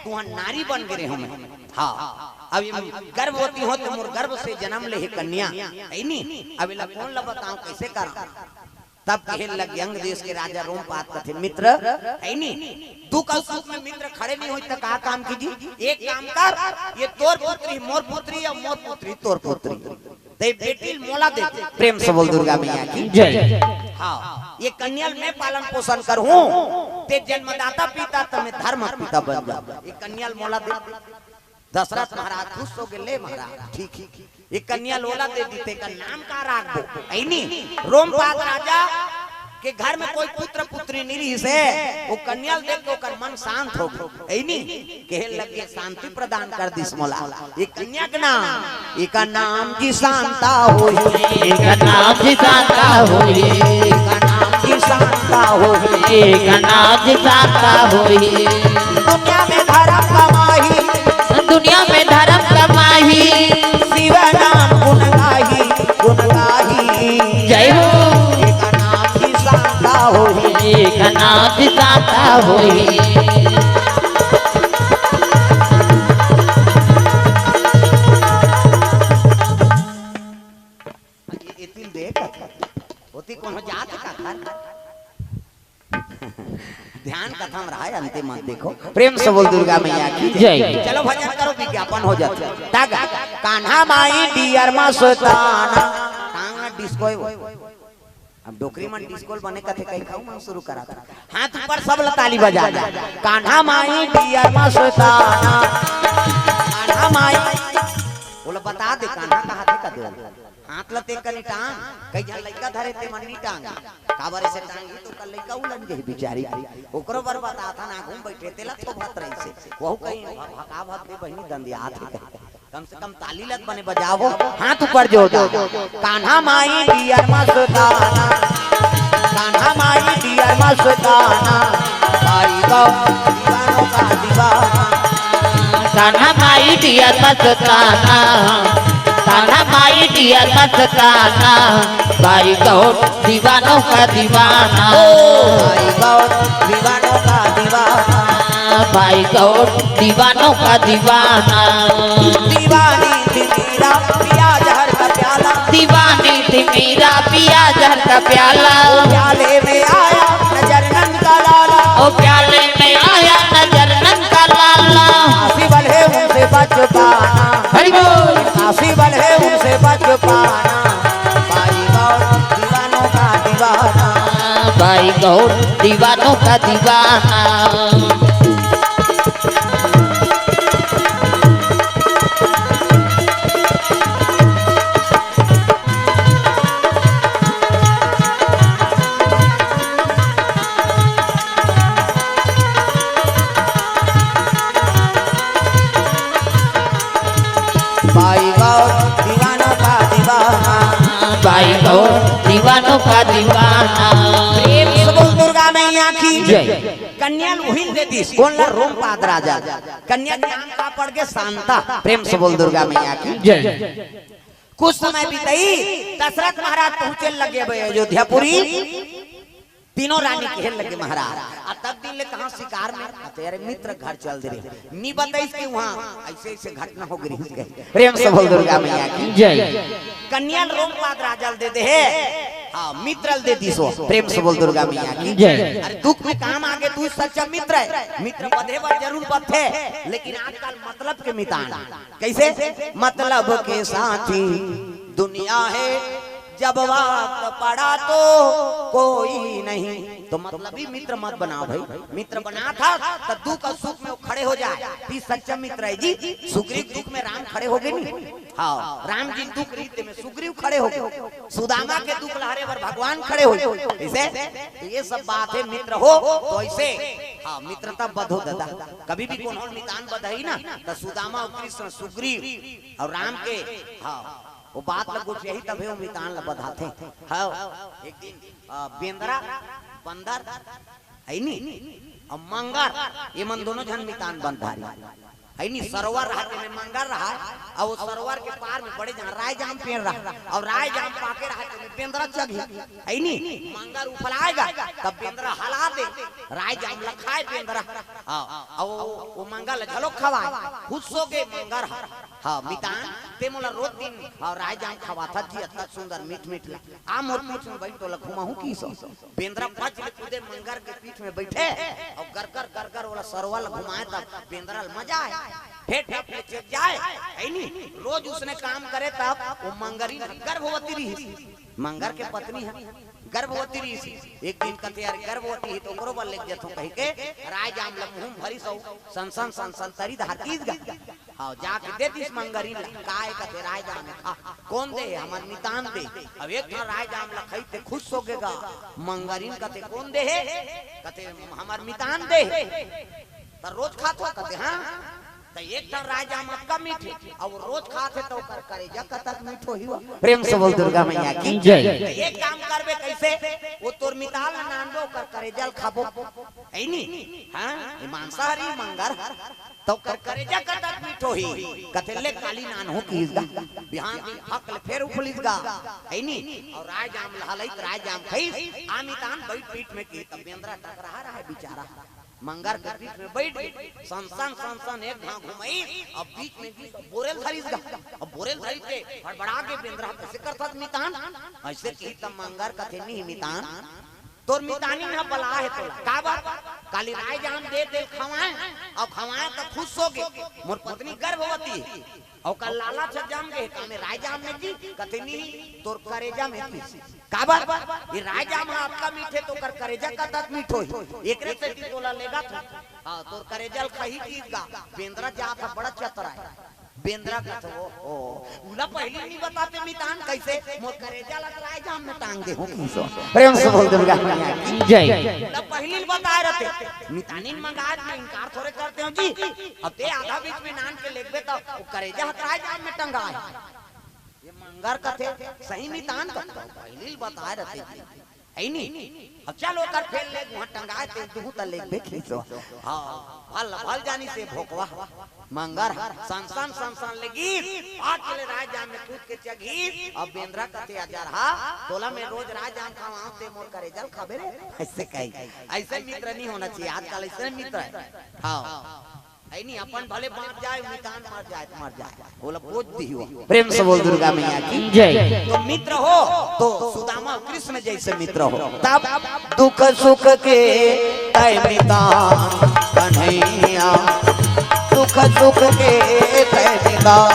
तुहन नारी बन गए हो मैं। हाँ, अब ये गर्भवती हो तो मोर गर्भ से जन्म ले हे कन्या, है नी? अब एला कौन ला बताओ, कैसे करा? तब कहे लग अंग देश के राजा रोमपाद कथे, मित्र, है नी? दुख और सुख में मित्र खड़े नहीं होई त का काम कीजी? एक काम कर, ये तोर पुत्री मोर पुत्री और मोर पुत्री तोर पुत्री, ते बेटी ल मोला दे दे। प्रेम से बोल दुर्गा मैया की जय। हाँ, ये कन्या ल मैं पालन पोषण करूं, ते जन्मदाता पिता, त मैं धर्म पिता बन जा। ये कन्या ल मोला दे। दशरथ महाराज खुश हो गए, ले महाराज, ठीक, ठीक, ये कन्या ल ओला दे दी, ते का नाम का राखबो? ऐनी रोमपाद राजा के घर में कोई पुत्र पुत्री नहीं रही से, वो कन्या ल देख के ओकर मन शांत हो गए। ऐनी कहे लगे, शांति प्रदान कर दिस मोला। ये कन्या के नाम, एका नाम जी शांता होही। एका नाम जी शांता होही। एका नाम जी शांता होही। एका नाम जी शांता होही। दुनिया में धर्म कमाही। दुनिया में धर्म कमाही। शिव नाम गुण गाही, गुण गाही। जय हो। एका नाम जी शांता होही। एका नाम जी शांता होही। ये, ये तीन देख, ओती कोनो जात का घर। ध्यान कथा में रहा, अंतिम मत देखो। प्रेम से बोल दुर्गा मैया की जय। चलो भजन करो, विज्ञापन हो जाता। तागा, कान्हा माई डियर मस्ताना। कान्हा डिस्को है वो। अब डोकरी मन डिस्को बने कथे कहीं खाऊ मन शुरू करा था। हाथ ऊपर सब ला ताली बजा दे। कान्हा माई डियर मस्ताना। कान्हा माई। बोला बता दे कान्हा कहा थे का दे। हाथ ला ते कनी टांग, कई झन लइका धरे ते मन नी टांग। काबर ऐसे टांग ही तो कल लइका उलन गई बेचारी। ओकरो बर बता था ना घूम बैठे तेला थोभत रही से। वहू कहीं भका भक दे बहिनी दंदियात है कहीं। कम से कम ताली लत बने बजावो, हाथ ऊपर जोर दो। कान्हा माई डियर मस्ताना, कान्हा माई डियर मस्ताना, भाई गौ दीवानों का दीवाना। कान्हा माई डियर मस्ताना, कान्हा माई डियर मस्ताना, भाई गौ दीवानों का दीवाना। ओ भाई गौ दीवानों का दीवाना। भाई गौ दीवानों का दीवाना। दीवानी थी मीरा पिया जहर का प्याला। दीवानी थी मीरा पिया जहर का प्याला। ओ प्याले में आया नजर नंद का लाला। ओ प्याले में आया नजर नंद का लाला। काशी वाले उनसे बच पाना। हरि बोल। काशी वाले उनसे बच पाना। भाई गौ दीवानों का दीवाना। भाई गौ दीवानों का दीवाना। भाई गौ दीवानों का दीवाना। भाई गौ दीवानों का दीवाना। प्रेम से बोल दुर्गा मैया की जय। कन्या ल उहिल दे दिस, कौन ला? रोमपाद राजा। कन्या के नाम का पड़ के? शांता। प्रेम से बोल दुर्गा मैया की जय। कुछ समय बीतई, दशरथ महाराज पहुंचे लगे अब अयोध्यापुरी। तीनों रानी कहे लगे महाराज, आ तब दिन ले कहाँ शिकार में? आ तेरे मित्र घर चल दे रहे, नी बताइस कि वहाँ ऐसे ऐसे घटना हो गई। प्रेम से बोल दुर्गा मैया की जय। कन्या ल रोमपाद राजा ल दे दे हे, हाँ, मित्र ल दे दिस हो। प्रेम से बोल दुर्गा मैया की जय। अरे दुख में काम आगे तू सच्चा मित्र है, मित्र बधे बर जरूर बधथे, लेकिन आजकल मतलब के मितान। कैसे? मतलब के साथी दुनिया है, जब वक्त पड़ा तो कोई नहीं। तो मतलबी मित्र मत बनाव भाई। मित्र बनाथस त दुख अउ सुख में वो खड़े हो जाय। त सच्चा मित्र हे जी। सुग्रीव दुख में राम खड़े होगे नहीं। हाँ, राम जी दुख रहिस तेमे सुग्रीव खड़े होगे। सुदामा के दुख लहरे बर भगवान खड़े होगे। कइसे? त ये सब बात हे, मित्र हो तो अइसे। हाँ, मित्रता बधो दादा। कभी भी कोनो मितान बधही ना, त सुदामा अउ कृष्ण, सुग्रीव अउ राम के, हाँ, वो बात ल गोठियाही तभे वो मितान ल बधाथे। हाँ, एक दिन, अ, बेंदरा, बंदर, हे नी? अउ मंगर, ये मन दोनों झन मितान बंधारी। हे नी? सरोवर रहा, तेमे मंगर रहा, अउ वो सरोवर के पार में बड़े जाम रायजाम पेड़ रहा, अउ रायजाम पाके रहा, तेमे बेंदरा चघही। हे नी? मंगर उफलाय गा, तब बेंदरा हला दे, रायजाम ल खाय बेंदरा। हाँ, अउ वो मंगर ल घलो खवाय, खुश होगे मंगर ह। हाँ, मितान, तें मोला रोज दिन, हाँ, रायजाम खवाथस जी, अतका सुंदर मीठ मीठ ला। आ मोर पीठ में बइठ, तोला घुमाहूं किहिस। बेंदरा पच ले कूदे मंगर के पीठ में बइठे, अउ गरगर गरगर ओला सरोवर ल घुमाय, तब बेंदरा ल मजा आय। फेट फेट ले चेत जाय, हे नी? रोज उसने काम करे, तब वो मंगरी गर्भवती रहिस। मंगर के पत्नी ह, गर्भवती रहिस। एक दिन कथे, "अरे, गर्भवती हे त ओकरो बर लेग जथों," कहिके रायजाम ल मुंह में भरिस अउ सन सन सन सन तरी धार किहिस गा। हाँ, जाके दे दिस मंगरिन ल। "काय?" कथे, "रायजाम हे, खा।" "कोन दे हे?" "हमर मितान दे।" अब एक ठन रायजाम ल खाइस ते खुश होगे गा। मंगरिन कथे, "कोन दे हे?" कथे, "हमर मितान दे हे।" "त रोज खाथो?" कथे, "हाँ।" त एक ठन रायजाम अतका मीठ हे, अउ रोज खाथे त ओकर करेजा कतक मीठ होही वो। प्रेम से बोल दुर्गा मैया की जय। त एक काम करबे, कइसे? वो तोर मितान ल नानबो, ओकर करेजा ल खाबो। हे नी? हाँ, ये मांसाहारी मंगर, त ओकर करेजा कतक मीठ होही। कथे, "ले काली नानहूं किहिस गा।" बिहान दिन फक ले फेर उफलिस गा। हे नी? अउ रायजाम ल हलाइस, रायजाम खाइस, आ मितान बइठ पीठ में किहिस, तब बेंदरा टकराय रहय बिचारा। मंगर के पीठ में बइठ गे, सन सन सन सन एक घांव घुमाइस, अब बीच में गिस, बोरेल धरिस गा। अब बोरेल धरिस के हड़बड़ा गे बेंदरा, "कइसे करथस मितान?" अइसे किहिस त मंगर कथे, "नहीं मितान, तोर मितानिन ह बलाय हे तोला।" "काबर?" "काली रायजाम दे, तेला खवांय, अउ खवांय त खुश होगे, मोर पत्नी गर्भवती हे।" अउ ओकर लालच ह जम गे हे, का में रायजाम में जी, कथे नहीं, तोर करेजा में किहिस। काबर? ये रायजाम ह अतका मीठ हे, त ओकर करेजा कतक मीठ होही। एकरे सेती तोला लेगत हंव। हाँ, तोर करेजा ल खाही किहिस गा। बेंदरा जात ह बड़ा चतरा हे। बेंदरा कथे, "ओ, ओ, उला पहिली नहीं बताते मितान, कइसे मोर करेजा ल रायजाम में टांग देहूं किहिस।" प्रेम से बोल दुर्गा मैया की जय। उला पहिली बताय रहते, मितानिन मंगाय त मैं इनकार थोरे करतेंव जी। अब तें आधा बीच में नान के लेगबे त वो करेजा ह रायजाम में टंगाय हे। ये मंगर कथे, "सही मितान कथे, पहिली ल बताय रहते जी।" हे नी? अब चल ओकर फेर लेग, उहां टंगाय तें दुहूं त लेगबे किहिस। हाँ, भल, भल जानिस हे भोकवा। मंगर ह सन सन सन सन लेगिस, आके ले रायजाम में कूद के चघिस। अब बेंदरा कथे, "अजरहा, तोला मैं रोज रायजाम खवांव, तें मोर करेजा ल खाबे रे?" अइसे कहिस। अइसे मित्र नहीं होना चाहिए, आजकल अइसे मित्र हे। हाँ। हे नी, अपन भले बांच जाय, मितान मर जाय त मर जाय, ओला बोझ दिही वो। प्रेम से बोल दुर्गा मैया की जय। तो मित्र हो तो सुदामा कृष्ण जइसे मित्र हो। तब दुख सुख के तैं मितान कन्हैया, दुख सुख के तैं मितान।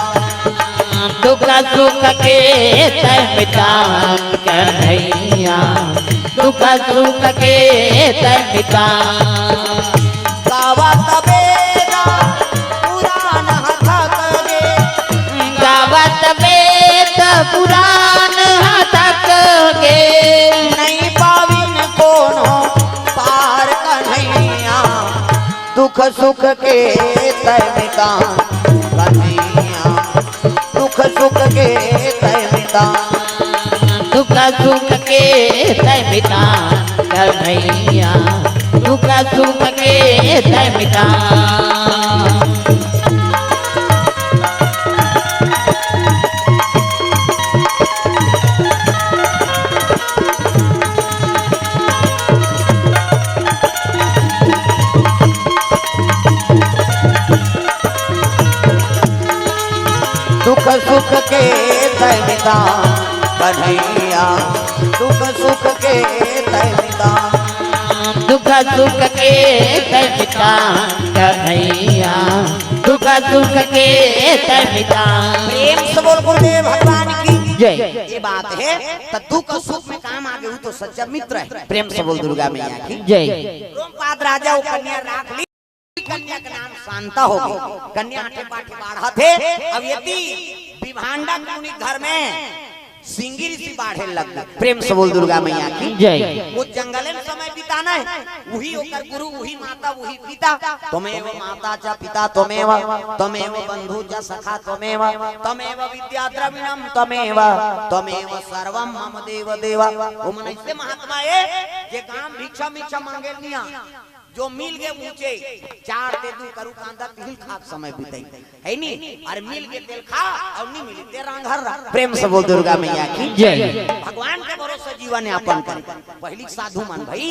दुख सुख के तैं मितान कन्हैया, दुख सुख के तैं मितान। गावत वेद पुराण ह थक गे। गावत वेद पुराण ह थक गे। नहीं पाविन कोनो पार कन्हैया। दुख सुख के तैं मितान कन्हैया। दुख सुख के तैं मितान। दुख सुख के तैं मितान कन्हैया। दुख सुख के तैं मितान। दुख सुख के तैं मितान कन्हैया, दुख सुख के तैं मितान। दुख सुख के तैं मितान कन्हैया, दुख सुख के तैं मितान। प्रेम से बोल गुरुदेव भगवान की। जय। ये बात हे, त दुख सुख में काम आगे, वो तो सच्चा मित्र हे। प्रेम से बोल दुर्गा मैया की जय। द्रोणपाद राजा वो कन्या राख ली, कन्या के नाम शांता होगे। कन्या आठे पाठे बाढ़त हे। अब यदि विभांडक मुनि घर में सिंगी ऋषि बाढ़े लग गे। प्रेम से बोल दुर्गा मैया की जय। वो जंगले में समय बिताना हे, वही ओकर गुरु, वही माता, वही पिता। त्वमेव माता च पिता त्वमेव, त्वमेव बंधु च सखा त्वमेव, त्वमेव विद्या द्रविणम त्वमेव, त्वमेव सर्वम मम देव देव। वो मन ऐसे महात्मा हे, जे गांव भिक्षा मिच्छा मांगे नहीं आ, जो मिल गे ऊंचे, चार ते दू करू कांदा तिल खात समय बिताई, हे नी? अउ मिल गे तेल खा, अउ नी मिली ते रांघर रह। प्रेम से बोल दुर्गा मैया की जय। भगवान के भरोसे जीवन यापन करे। पहिली साधु मन भाई,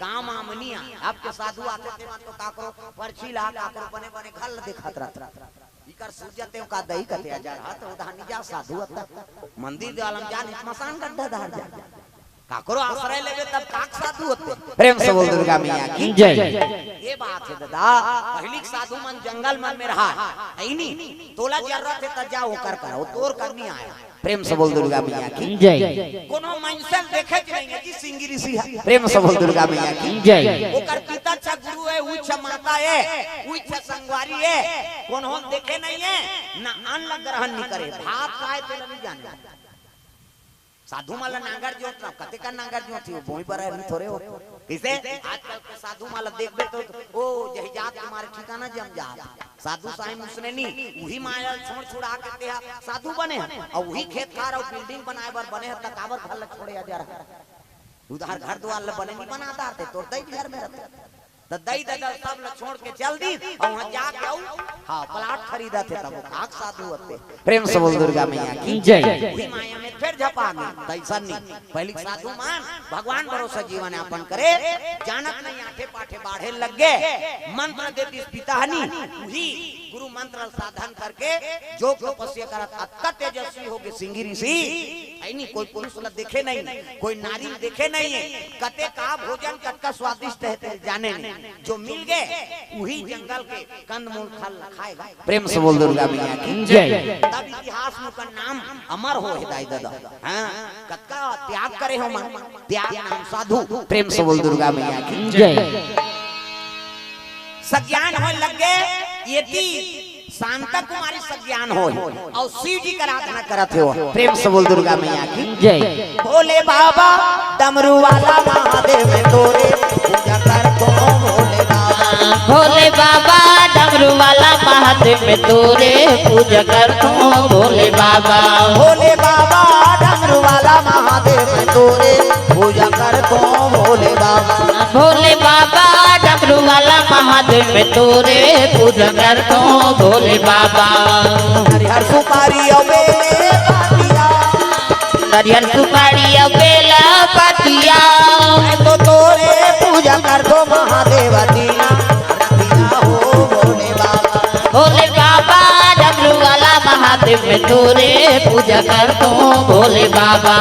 गांव में आमनी आ, अब के साधु आथे ते मन तो काकरो परछी ला, काकरो बने बने घर ल देखत रहत। इकर सूझ जाथे का दई कथे हजार हाथ उधानी जा साधु अत्ता। मंदिर जालम जा, नहीं मसान गड्ढा धार जा। काकरो आश्रय लेबे तब काक साधु होथे। प्रेम से बोल दुर्गा मैया की जय। ये बात हे दादा, पहिली के साधु मन जंगल मन में रहा, हे नी? तोला जरूरत हे त जा ओकर करा, वो तोर करनी आय। प्रेम से बोल दुर्गा मैया की जय। कोनो मइनसे ल देखे के नहीं हे कि सिंगी ऋषि हे। प्रेम से बोल दुर्गा मैया की जय। ओकर पिता छ गुरु हे, उच्च माता हे, उच्च संगवारी हे, कोनो ल देखे नहीं हे, ना अन्न ग्रहण नहीं करे, भात खाए तेला नहीं जाने। साधु मन ल नांगर जोत ना, कते का नांगर जोत ही, वो बोई बर आदमी थोरे हो। किसे? आजकल के साधु मन ल देखबे तो, ओ, जही जात तुम्हारे ठिकाना जम जात। साधु साईं मुसने नी, उही माया ल छोड़ छुड़ा के तेहा साधु बने हे, अउ उही खेत खार अउ building बनाए बर बने हे, त काबर घर ल छोड़े आ जा रहा? उधार घर दुआर ल बने नी बना डारते, तोर दई घर में रहते। त दई ददा सब ल छोड़ के चल दी, अउ वहां जाके अउ, हाँ, plot खरीदत हे, तब वो काक साधु होथे। प्रेम से बोल दुर्गा मैया की जय। उही माया में फिर झपा गे, त अइसन नी। पहिली साधु मन भगवान भरोसे जीवन यापन करे, जानत नहीं आठे पाठे बाढ़े लग गे, मंत्र दे दिस पिता हनी, उही गुरु मंत्र साधन करके जो तपस्या करत अतका तेजस्वी होगे सिंगी ऋषि, हे नी? कोई पुरुष ल देखे नहीं, कोई नारी ल देखे नहीं हे, कते का भोजन कतका स्वादिष्ट हे ते जाने नहीं। जो मिल गे, उही जंगल के कंदमूल फल खाए ला। प्रेम से बोल दुर्गा मैया की जय। तब इतिहास में ओकर नाम अमर हो हे दाई ददा। हाँ, कतका त्याग करे हो मन, त्याग नाम साधु। प्रेम से बोल दुर्गा मैया की जय। सज्ञान होय लग गे, यदि शांता कुमारी सज्ञान होय, अउ शिव जी के आराधना करत हो। प्रेम से बोल दुर्गा मैया की जय। भोले बाबा डमरू वाला महादेव तोरे पूजा करथों भोले बाबा। भोले बाबा डमरू वाला महादेव तोरे पूजा करथों भोले बाबा। भोले बाबा डमरू वाला महादेव तोरे पूजा करथों भोले बाबा। भोले बाबा डमरू वाला महादेव तोरे पूजा करथों भोले बाबा। हरिहर सुपारी अउ बेले पातिया। नरियर सुपारी अउ बेला पतिया। मैं तो तोरे पूजा करथों महादेव दीना, दीना हो भोले बाबा। भोले बाबा डमरू वाला महादेव में तोरे पूजा करथों भोले बाबा।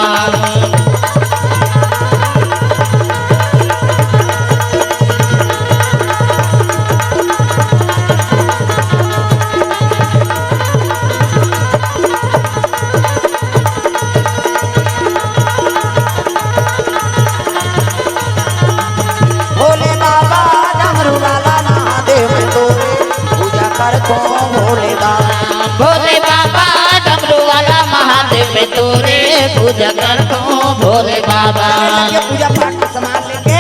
भोले बाबा डमरू वाला महादेव तोरे पूजा करथों भोले बाबा। भोले बाबा डमरू वाला महादेव तोरे पूजा करथों भोले बाबा। ये पूजा पाठ के सामान लेके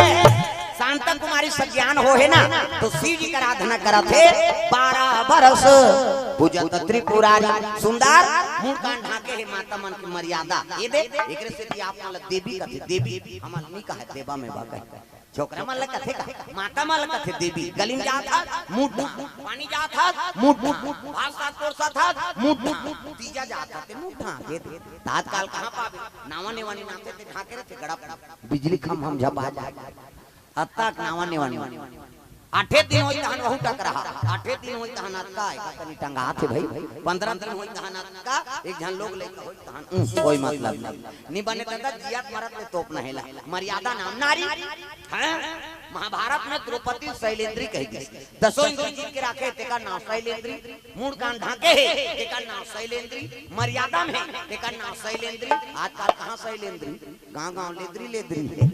शांता कुमारी सज्ञान हो हे ना, तो शिव जी के आराधना करत हे बारह बरस। पूजत त्रिपुरारी सुंदर मुंडकान ढांके हे माता मन के मर्यादा। ये दे, एकरे सेती आप मन ल देवी कथे, देवी हमन नी कहे, देवा में बा कहे। छोकरा मन ल कथे का, माता मन ल कथे देवी। गली में जात हस, मुंह ढांक, पानी जात हस, मुंह ढांक, भात साग परोसत हस, मुंह ढांक, तीजा जात हस, ते मुंह ढांक, ये दे। त आजकाल कहाँ पाबे? नावा नेवानी नाते ते ढांके रहिथे गड़ा, बिजली खम हम झपा जाए। अतका नावा नेवानी। आठे दिन होई तहन वहू टकराहा, आठे दिन होई तहन अतका, एका कनी टंगात हे भाई, पंद्रह दिन होई तहन अतका, एक झन लोग लइका होई तहन, उं, कोई मतलब नहीं। नी बने ददा, जियत मरत ले तोपना हेला, मर्यादा नाम नारी। हैं? महाभारत में द्रौपदी शैलेंद्री कहि दिस, दसों इंद्री जीत के राखे, तेकर नाम शैलेंद्री, मुड़ कान ढांके हे, तेकर नाम शैलेंद्री, मर्यादा में, तेकर नाम शैलेंद्री, आजकल कहाँ शैलेंद्री? गांव गांव लेदरी लेदरी हे।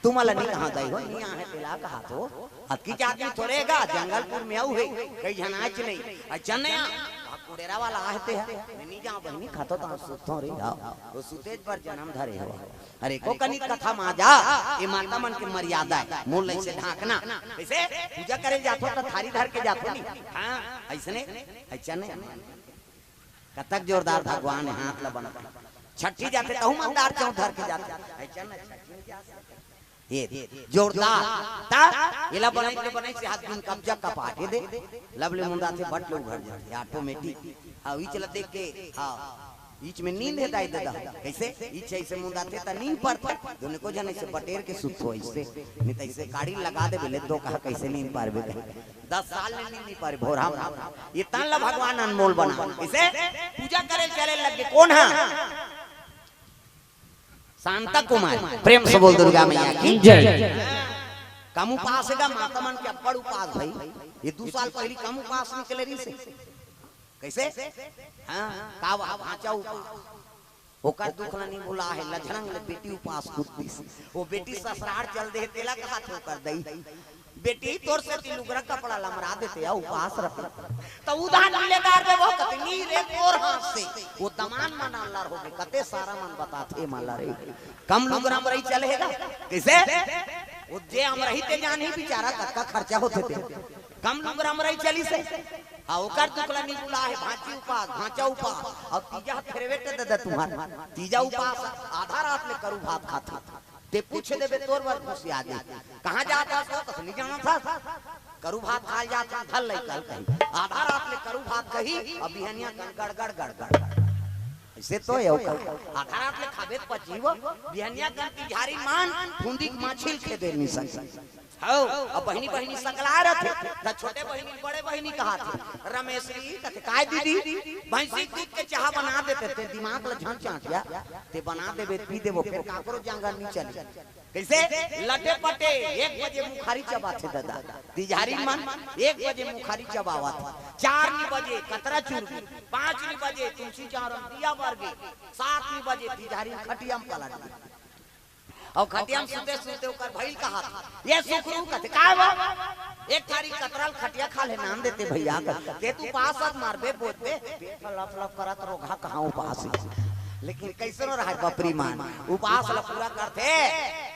तुमला नी कहा दाई हो, नी आहे तेला कहा तो। अतकी के आदमी थोरे गा, जंगलपुर में अउ हे, कई झन आच नहीं। अच्छा नया, कुड़ेरा वाला आहे ते हे। मैं नी जांव बहिनी, खातो तो सुतथों रे, आओ। वो सुतेज पर जन्म धरे हो। अरे को कनिक कथा मा जा, ये माता मन के मर्यादा हे। मोर लइसे ढांकना। कइसे? पूजा करे जाथो तो थारी धर के जाथो नी। हाँ, अइसने, अच्छा नहीं। कतक जोरदार भगवान हे, हाथ ला बना। छठी जाथे तहू मंदार चौक धर के जाथे। ऐसा ना छठी में जा सकते। ये जोरदार। ता एला बनाई के बनाई से हाथ दिन कब्जा कपा के दे। लवले मुंदाथे बट ले उघर जाथे, ऑटोमेटिक। हाँ, ईच ला देख के, हाँ, ईच में नींद हे दाई ददा। कैसे? ईच ऐसे मुंदाथे ता नींद पड़थे। दोनों को जन ऐसे बटेर के सुत हो ऐसे। नहीं तो ऐसे गाड़ी लगा दे बोले दो कहा कैसे नींद पार बे। दस साल ले नींद नहीं पारे, भोरा में। ये तन ला भगवान अनमोल बना। इसे पूजा करे चले लगे। कौन है? शांता कुमार। प्रेम से बोल दुर्गा मैया की जय। कम उपास हे गा, माता मन के अब्बड़ उपास भाई। ये दू साल पहली कम उपास निकले रही से। कैसे? हाँ, का वा-, भांचा उपास। ओकर दुख ला नी भुला हे, लझरंग ले बेटी उपास कूद दिस। वो बेटी ससुरार चल दे, तेला कहा थे ओकर दई। बेटी तोर सेती लुगरा कपड़ा लमरा देते, आ उपास रखे। त उधार मिले दार दे वो कतनी रे तोर हाथ से। वो दमान मन अल्लर हो गए, कते सारा मन बताथे मला रे। कम लुगरा में रही चले हे गा। कैसे? वो जे हम रही ते जान ही बेचारा कतका खर्चा होथे ते। कम लुगरा में रही चली से। हाँ, ओकर दुख ला नी भुला हे, भांची उपास, भांचा उपास, अउ तीजा फेरवेट दे दे तुम्हार। तीजा उपास, आधा रात ले करू भात खाथे। ते पूछ देबे तोर बर खुशी आ जाए। कहाँ जात हस? कस नी जाना था। करू भात खाए जात हस, धर लई कल कही। आधा रात ले करू भात कही, अब बिहनिया कन गड़ गड़ गड़ गड़। ऐसे तो यो का। आधा रात ले खाबे त पची वो, बिहनिया कन तिझारी मान, फुंदी के माछिल खेदे निसन। हौ, अब बहिनी बहिनी सकला रथे, त छोटे बहिनी बड़े बहिनी कहा थे। रमेशरी कथे, "काय दीदी, भैंसी दूध के चाह बना देते, ते दिमाग ल झन चाटिया, ते बना देबे, पी देबो, फिर काकरो जंगल नी चले।" कैसे? लटे पटे एक बजे मुखारी चबाथे ददा, तिझारी मन एक बजे मुखारी चबावत, चार नी बजे कतरा चुरगी, पाँच नी बजे तुलसी चावरम दिया बरगे, सात नी बजे तिझारी खटिया में पलट गई। अउ खटिया में सुते सुते ओकर भइल कहा, "ये सुखरू," कथे, "काय वो?" "एक थारी कतरल खटिया खा ले नान देते भैया," कथे, "ते तू पास अस मारबे बोलबे, पेट लप लप करत रोगहा कहाँ उपास हे।" लेकिन कैसनो रहे बपरी मान, उपास ला पूरा करथे,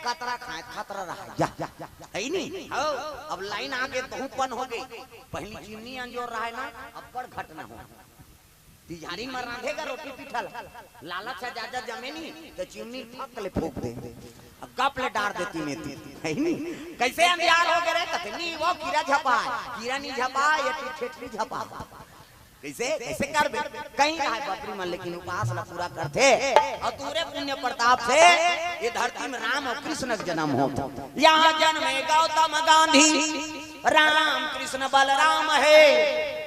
कतरा खाए खतरा रहे, जा, जा, जा, है नी? हौ, अब लाइन आगे तहूँ पन हो गई, पहली चिमनी अंजोर रहे ना, अब्बड़ घटना हो। तिझारी म रांधे गा रोटी पीठा ला। लालच ह जादा जमे नी, त चिमनी फक ले फूंक दे। अब गप ले डार देती में ती। है नी? कैसे अंधियार हो गे रे? कथे, "नी, वो कीरा झपा है। कीरा नी झपा, ये तो ठेठरी झपा है।" कैसे? कैसे करबे? कहीं रहे बपरी मन, लेकिन उपास ला पूरा करथे। अउ तोरे पुण्य प्रताप से ये धरती में राम अउ कृष्ण के जन्म होत। यहाँ जन्मे गौतम गांधी, राम कृष्ण बलराम हे,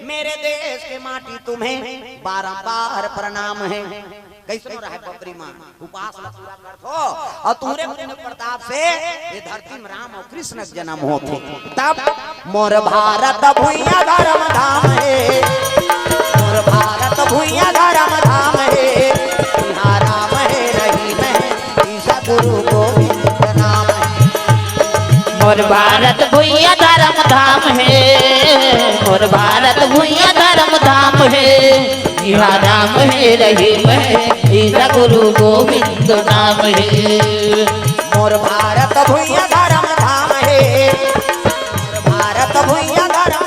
मेरे देश के माटी तुम्हें बारंबार प्रणाम हे। कैसनो रहे बपरी मान, उपास ला पूरा करथो, अउ तोरे पुण्य प्रताप से ये धरती में राम अउ कृष्ण के जन्म होथे। तब मोर भारत भुइयां धर्म धाम हे, मोर भारत भुइयां धर्म धाम हे, इहाँ राम हे रहीम हे, ईसा गुरु गोविंद नाम हे। मोर भारत भुइयां धर्म धाम हे, मोर भारत भुइयां धर्म धाम हे, इहाँ राम हे रहीम हे, ईसा गुरु गोविंद नाम हे। मोर भारत भुइयां धर्म धाम हे, मोर भारत भुइयां धर्म।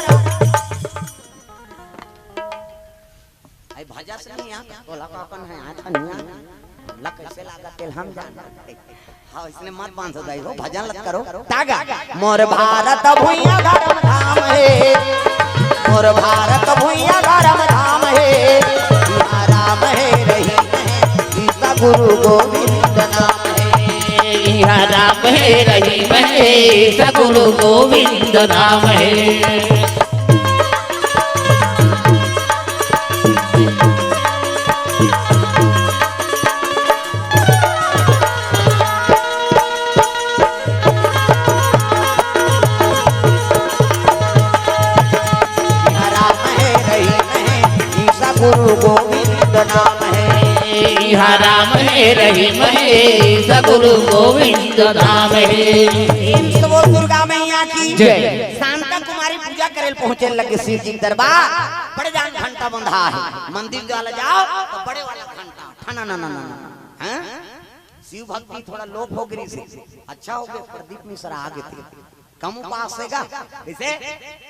आई भजस नहीं आ, तोला का अपन है, आज नहीं आ। ला कैसे लागत तेल हम जान। हाँ, इसने मत बांध दाई हो, भजन लग करो। तागा, मोर भारत भुइयां धर्म धाम हे, मोर भारत भुइयां धर्म धाम हे, इहाँ राम हे रहीम हे, ईसा गुरु गोविंद नाम हे। इहाँ राम हे रहीम हे, सगुरु गोविंद नाम हे। इहाँ राम हे, रहीम हे, ईसा गुरु गोविंद नाम हे। इहाँ राम हे, रहीम हे, ईसा गुरु गोविंद नाम हे। प्रेम से बोल दुर्गा मैया की जय। शांता कुमारी पूजा करे ल पहुंचे लगे शिव जी के दरबार। बड़े जान घंटा बंधा हे, मंदिर वाला जाव त बड़े वाला घंटा, ठना ना ना ना ना। हैं? शिव भक्ति थोड़ा लोप हो गे रिहिसे, अच्छा हो गे, प्रदीप मिश्रा आ गे ते। कम उपास हे गा। कइसे?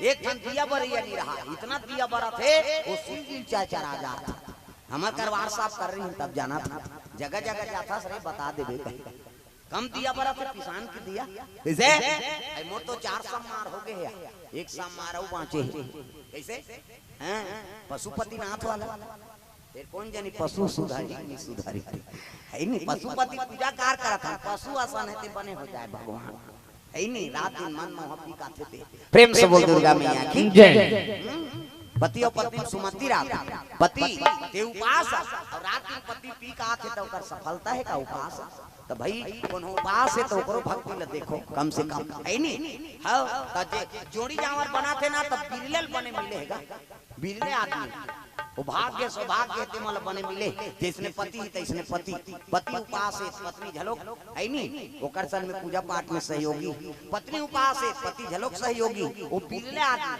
एक ठन दिया बरइया नइ रहा, इतना दिया बरत हे, ओ शिव जी चरचरा जात हे। हमर घर WhatsApp करे रहिन तब जानत हन, जगह जगह जाथस रे, बता देबे कहे। कम दिया बरत हे, पिसान के दिया। कइसे? अरे मोर तो चार सौ मार हो गे हे, एक सौ मार अउ बांचे हे। कइसे? हैं? पशुपतिनाथ वाला। फेर कोन जनी पशु सुधारी, नइ सुधारी। हे नी, पशुपति पूजा कार करत हन, पशु असन हे ते बने हो जाय भगवान। हे नी, रात दिन मन मोह पी के आथे ते। प्रेम से बोल दुर्गा मैया की जय। हम्म। पति अउ पत्नी सुमति रात, पति ते उपास अउ रात दिन पति पी के आथे त ओकर सफलता हे का उपास? त भई कोनो उपास हे त ओकरो भक्ति ल देखो, कम से कम। हे नी? हव, त जे जोड़ी जांवर बनाथे ना त बिरले ल बने मिले हे गा। बिरले आदमी, ओ भाग्य सौभाग्य हे ते मन ल बने मिले, जइसने पति हे तइसने पति। पति उपास हे, पत्नी घलोक, हे नी, ओकर संग में पूजा पाठ में सहयोगी। पत्नी उपास हे, पति घलोक सहयोगी। ओ बिरले आदमी,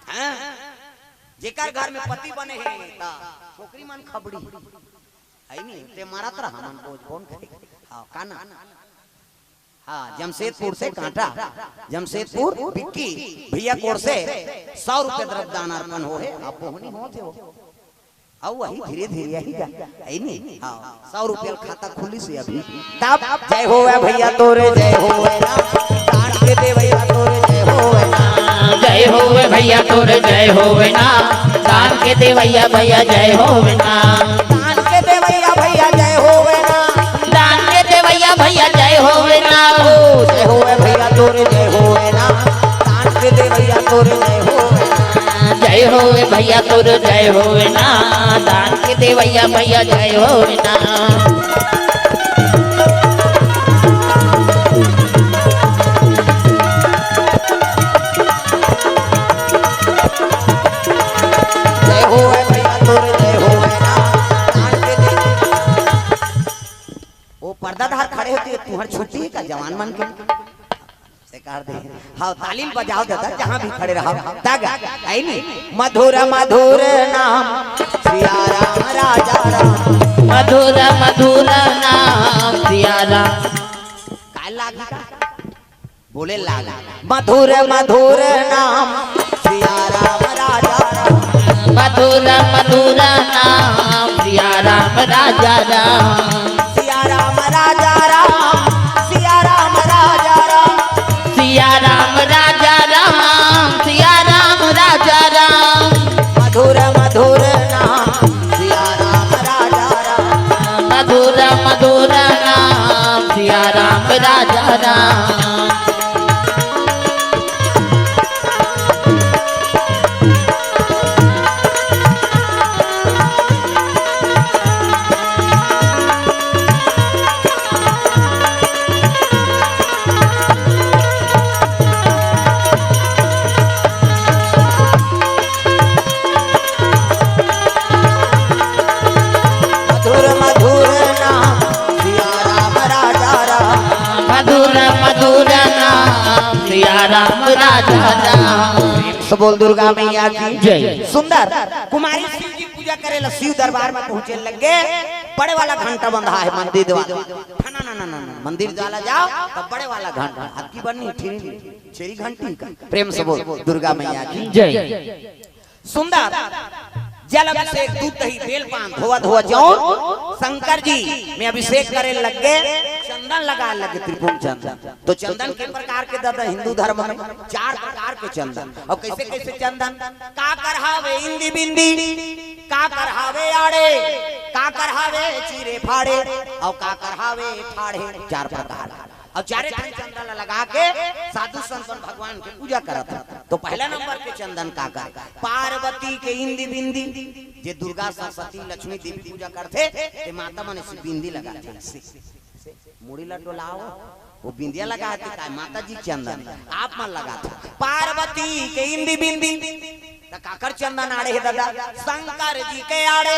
हैं? जेकर घर में पति बने हे, त छोकरी मन खबड़ी। हे नी, ते मरत रहा, हमन रोज कोन खाही? हाँ, का ना? हाँ, जमशेदपुर से कांटा, जमशेदपुर बिक्की भैया कोर से सौ रुपये द्रव्य दान अर्पण हो हे। अब बोहनी होत हे वो। अउ वही धीरे धीरे यही जा, हे नी? हाँ, सौ रुपये खाता खुलिस हे अभी। तब जय होवे भैया तोरे, जय होवे ना, दान के देवैया तोरे, जय होवे ना। जय होवे भैया तोरे, जय होवे ना, दान के देवैया भैया, जय होवे ना। दान के देवैया भैया, जय होवे ना। दान के देवैया भैया, जय होवे ना। ओ, जय होवे भैया तोरे, जय होवे ना। दान के देवैया तोरे, जय होवे ना। जय होवे भैया तोरे, जय होवे ना। दान के देवैया भैया, जय होवे ना। जय होवे भैया तोरे, जय होवे ना। दान के देवैया। ओ पर्दादार खड़े होते, तुहर छुट्टी हे का जवान मन के? से कर दे। हाँ, ताली ल बजाव दादा, जहाँ भी खड़े रहा। तग, हे नी? मधुर मधुर नाम सिया राम राजा राम। मधुर मधुर नाम सिया राम। काय लागी का? बोले लाग। मधुर मधुर नाम सिया राम राजा राम। मधुर मधुर नाम सिया राम राजा राम। सिया राम राजा राम, सिया राम राजा राम। सिया राम राजा राम, सिया राम राजा राम। मधुर मधुर नाम सिया राम राजा राम। मधुर मधुर नाम सिया राम राजा राम। मधुर मधुर नाम सिया राम राजा राम। मधुर मधुर नाम सिया राम राजा राम। प्रेम से बोल दुर्गा मैया की जय। सुंदर कुमारी शिव जी पूजा करे ला शिव दरबार में पहुंचे लगे। बड़े वाला घंटा बंधा हे मंदिर द्वारा। ना, ना, ना, ना, ना, मंदिर द्वारा जाव, तब बड़े वाला घंटा। अबकी बनी, ठीक, छेरी घंटी का। प्रेम से बोल दुर्गा मैया की जय। सुंदर जल अभिषेक, दूध, दही, बेल, पान, धोवा धोवा जौन शंकर जी में अभिषेक करे लगे, चंदन लगाए लगे, त्रिपुंड चंदन। तो चंदन के प्रकार के दादा हिंदू धर्म में चार प्रकार के चंदन। अउ कइसे कइसे चंदन? काकर हावे इंदी बिंदी, काकर हावे आड़े, काकर हावे चीरे फाड़े, अउ काकर हावे ठाढ़े। चार प्रकार। अउ चारे ठन चंदा ला लगा के साधु संत मन भगवान के पूजा करत हे। तो पहला नंबर के चंदन काकर, पार्वती के इंदी बिंदी, जे दुर्गा सरस्वती लक्ष्मी देवी पूजा करथे, ते माता मन ऐसी बिंदी लगाथे, ऐसे मुड़ी ला डोलाओ, वो बिंदिया लगाथे। काय माता जी चंदन आप मन लगाथे। पार्वती के इंदी बिंदी, त काकर चंदन आड़े हे दादा? शंकर जी के आड़े।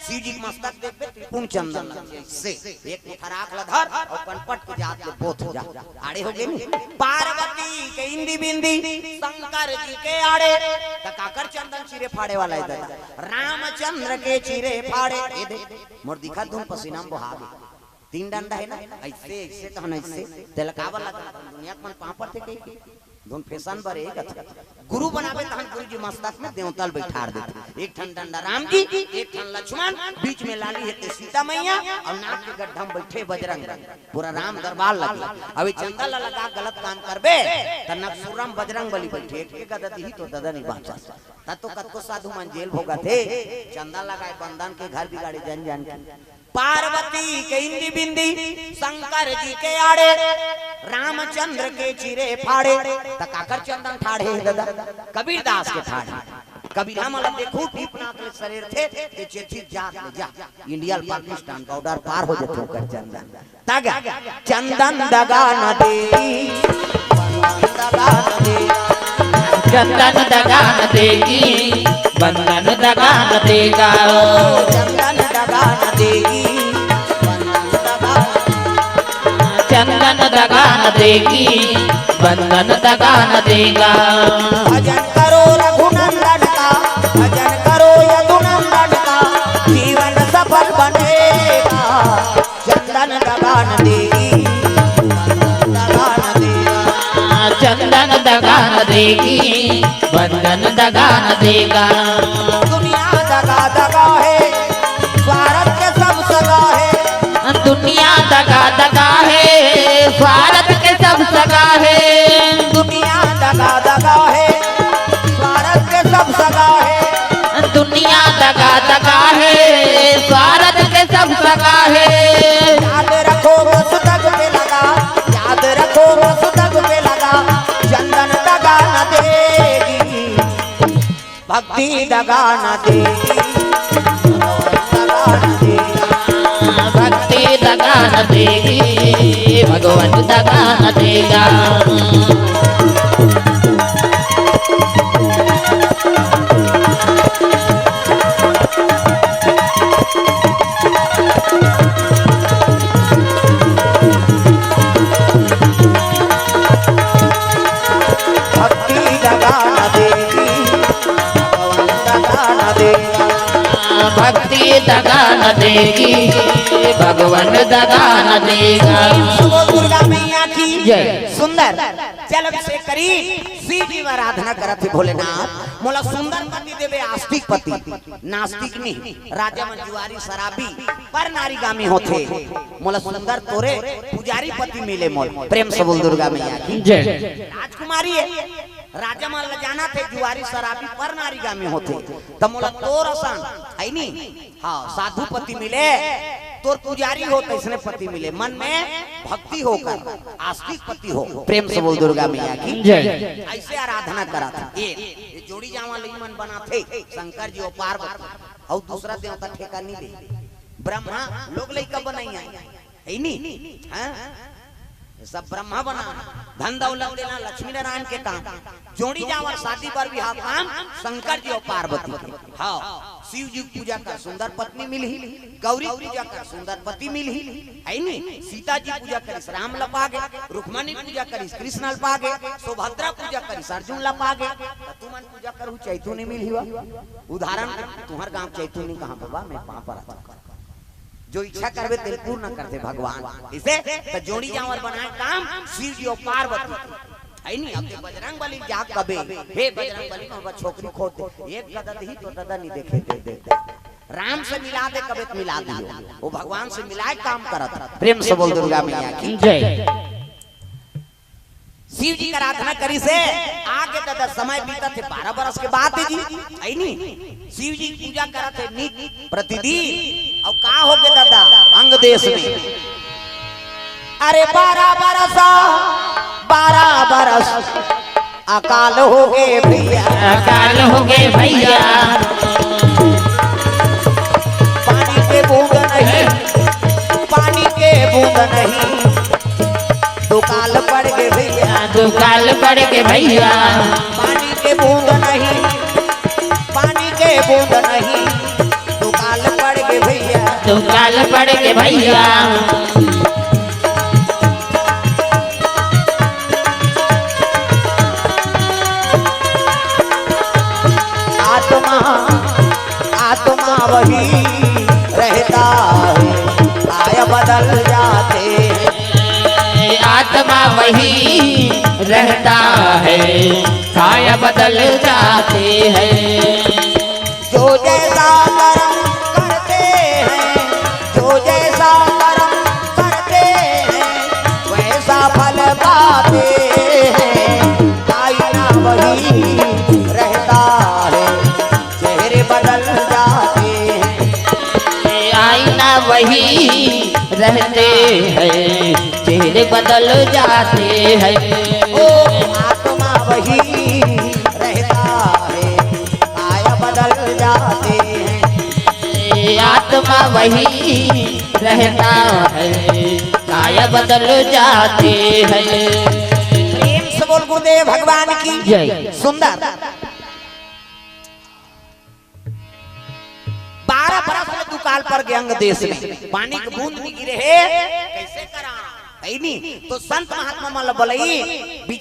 शिव जी के मस्तक देखबे, त्रिपुंड चंदन लग जाए। से एक मुठा राख ल धर अउ कनपट के जात ले बोथ जा। आड़े हो गे नी? पार्वती के इंदी बिंदी, शंकर जी के आड़े। त काकर चंदन चीरे फाड़े वाला हे दादा? रामचंद्र के चीरे फाड़े। ए दे, मोर दिखत धुन पसीना म बोहा गे। तीन डंडा हे ना, ऐसे, ऐसे तहन ऐसे, तेला काबर लगा? दुनिया के मन पाँव परथे कहिके। धुन फैशन बर एक अच्छा। गुरु बनाबे तहन गुरु जी मस्तक में देवता ल बैठार देथे। एक ठन डंडा राम जी, एक ठन लक्ष्मण, बीच में लाली हे ते सीता मैया, अउ नाक के गड्ढा में बैठे बजरंग बली। पूरा राम दरबार लगे। अब ये चंदा ला लगा गलत काम करबे, त नकसुरा में बजरंग बली बैठे, एक के गदा दिही तो ददा नहीं बाँचस। त तो कतको साधु मन जेल भोगत हे, चंदा लगाए बंदन के घर बिगाड़े जन जन के। पार्वती के इंदी बिंदी, शंकर जी के आड़े, रामचंद्र के चीरे फाड़े। त काकर चंदन ठाढ़े हे दादा? कबीरदास के ठाढ़े। कबीर हमन ला देखहू, टीपनाथ ले सरेरथे, ते चेचित जात ले जा। इंडिया ल पाकिस्तान बॉर्डर पार हो जथे ओकर चंदन। तगा, चंदन दगा न देगी, चंदन दगा न देगी, बंदन दगा न देगा। चंदन दगा न देगी, चंदन दगा न देगी, बंदन दगा न देगा। भजन करो रघुनंदन का, भजन करो यदुनंदन का, जीवन सफल बनेगा। चंदन दगा न देगी, दगा न देगा। चंदन दगा न देगी, बंदन दगा न देगा। दुनिया दगा दगा है, स्वार्थ के सब सगा है। दुनिया दगा दगा है, स्वार्थ के सब सगा है। दुनिया दगा दगा है, स्वार्थ के सब सगा है। दुनिया दगा दगा है, स्वार्थ के सब सगा है। याद रखो मस्तक पे लगा, याद रखो मस्तक पे लगा, चंदन दगा न देगी, भक्ति दगा न देगी, दगा न देगी। भक्ति दगा न देगी, भगवान दगा न देगा। भक्ति दगा न देगी, भगवान दगा न देगा। भक्ति दगा न देगी, भगवान दगा न देगा। बोल दुर्गा मैया की जय। सुंदर। चल अभिषेक करी, शिव जी आराधना करत हे भोलेनाथ। मोला सुंदर पति देबे, आस्तिक पति, नास्तिक नहीं। राजा मन जुआरी शराबी पर नारीगामी होथे। मोला सुंदर तोरे पुजारी पति मिले मोल। प्रेम से बोल दुर्गा मैया की जय। राजकुमारी हे, राजा मन ल जानथे जुआरी शराबी पर नारीगामी होथे। त मोला तोर असन, है नी? हाँ, साधु पति मिले, तोर पुजारी हो तैसने पति मिले, मन में भक्ति होकर आस्तिक पति हो। प्रेम से बोल दुर्गा मैया की जय। ऐसे आराधना करत हे। ये, ये जोड़ी जावा लई मन बनाथे, शंकर जी अउ पार्वती, अउ दूसरा देवता ठेका नहीं दे। ब्रह्मा लोग लइका बनाई आए, है नी? हाँ? ये सब ब्रह्मा बना, धन दौलत देना लक्ष्मी नारायण के काम। जोड़ी जावर शादी बर बिहाव काम शंकर जी अउ पार्वती के। हाँ, शिव जी पूजा कर सुंदर पत्नी मिलही, गौरी पूजा कर सुंदर पति मिलही, है नी? सीता जी पूजा करिस राम ल पागे, रुक्मणी पूजा करिस कृष्ण ल पागे, सुभद्रा पूजा करिस अर्जुन ल पागे। त तुमन पूजा करहू चैतू नहीं मिलही वा। उदाहरण तुहर गांव चैतू नहीं कहाँ बाबा, मैं पाँव परत हूँ। जो इच्छा करबे तेल पूर्ण करथे भगवान। इसे त जोड़ी जावर बनाए काम शिव जी अउ पार्वती। है नी? अब बजरंग बली जा कबे, हे बजरंग बली, मोर छोकरी खोज दे। एक गदा दिही तो ददा नहीं देखे दे, दे, दे। राम से मिला दे कबे त मिला दियो। वो भगवान से मिलाए काम करत। प्रेम से बोल दुर्गा मैया की जय। शिव जी के आराधना करिस हे, आगे ददा समय बीतत हे, बारह बरस के बात हे जी, है नी? शिव जी के पूजा करत हे नित प्रतिदिन। अउ का हो गे ददा, अंग देश में अरे बारह बरस, बारह बरस अकाल हो गे भैया। अकाल हो गे भैया। पानी के बूंद नहीं, पानी के बूंद नहीं, दुकाल पड़ गे भैया। दुकाल पड़ गे भैया। पानी के बूंद नहीं, पानी के बूंद नहीं, दुकाल पड़ गे भैया। दुकाल पड़ गे भैया। आत्मा, आत्मा वही रहता है, काय बदल जाते हैं। आत्मा वही रहता है, काय बदल जाते हैं। जो जैसा कर्म करते हैं, जो जैसा कर्म करते हैं, वैसा फल पाते हैं। आईना वही रहता है, चेहरे बदल जाते हैं। आईना वही रहते हैं, चेहरे बदल जाते हैं। ओ आत्मा वही रहता है, काय बदल जाते हैं। आत्मा वही रहता है, काय बदल जाते हैं। प्रेम से बोल गुरुदेव भगवान की जय। सुंदर। बारह बरस ले दुकाल पड़ गे अंग देश में, पानी के बूंद नहीं गिरे हे, कैसे करा? है नी? तो संत महात्मा मन ल बलई,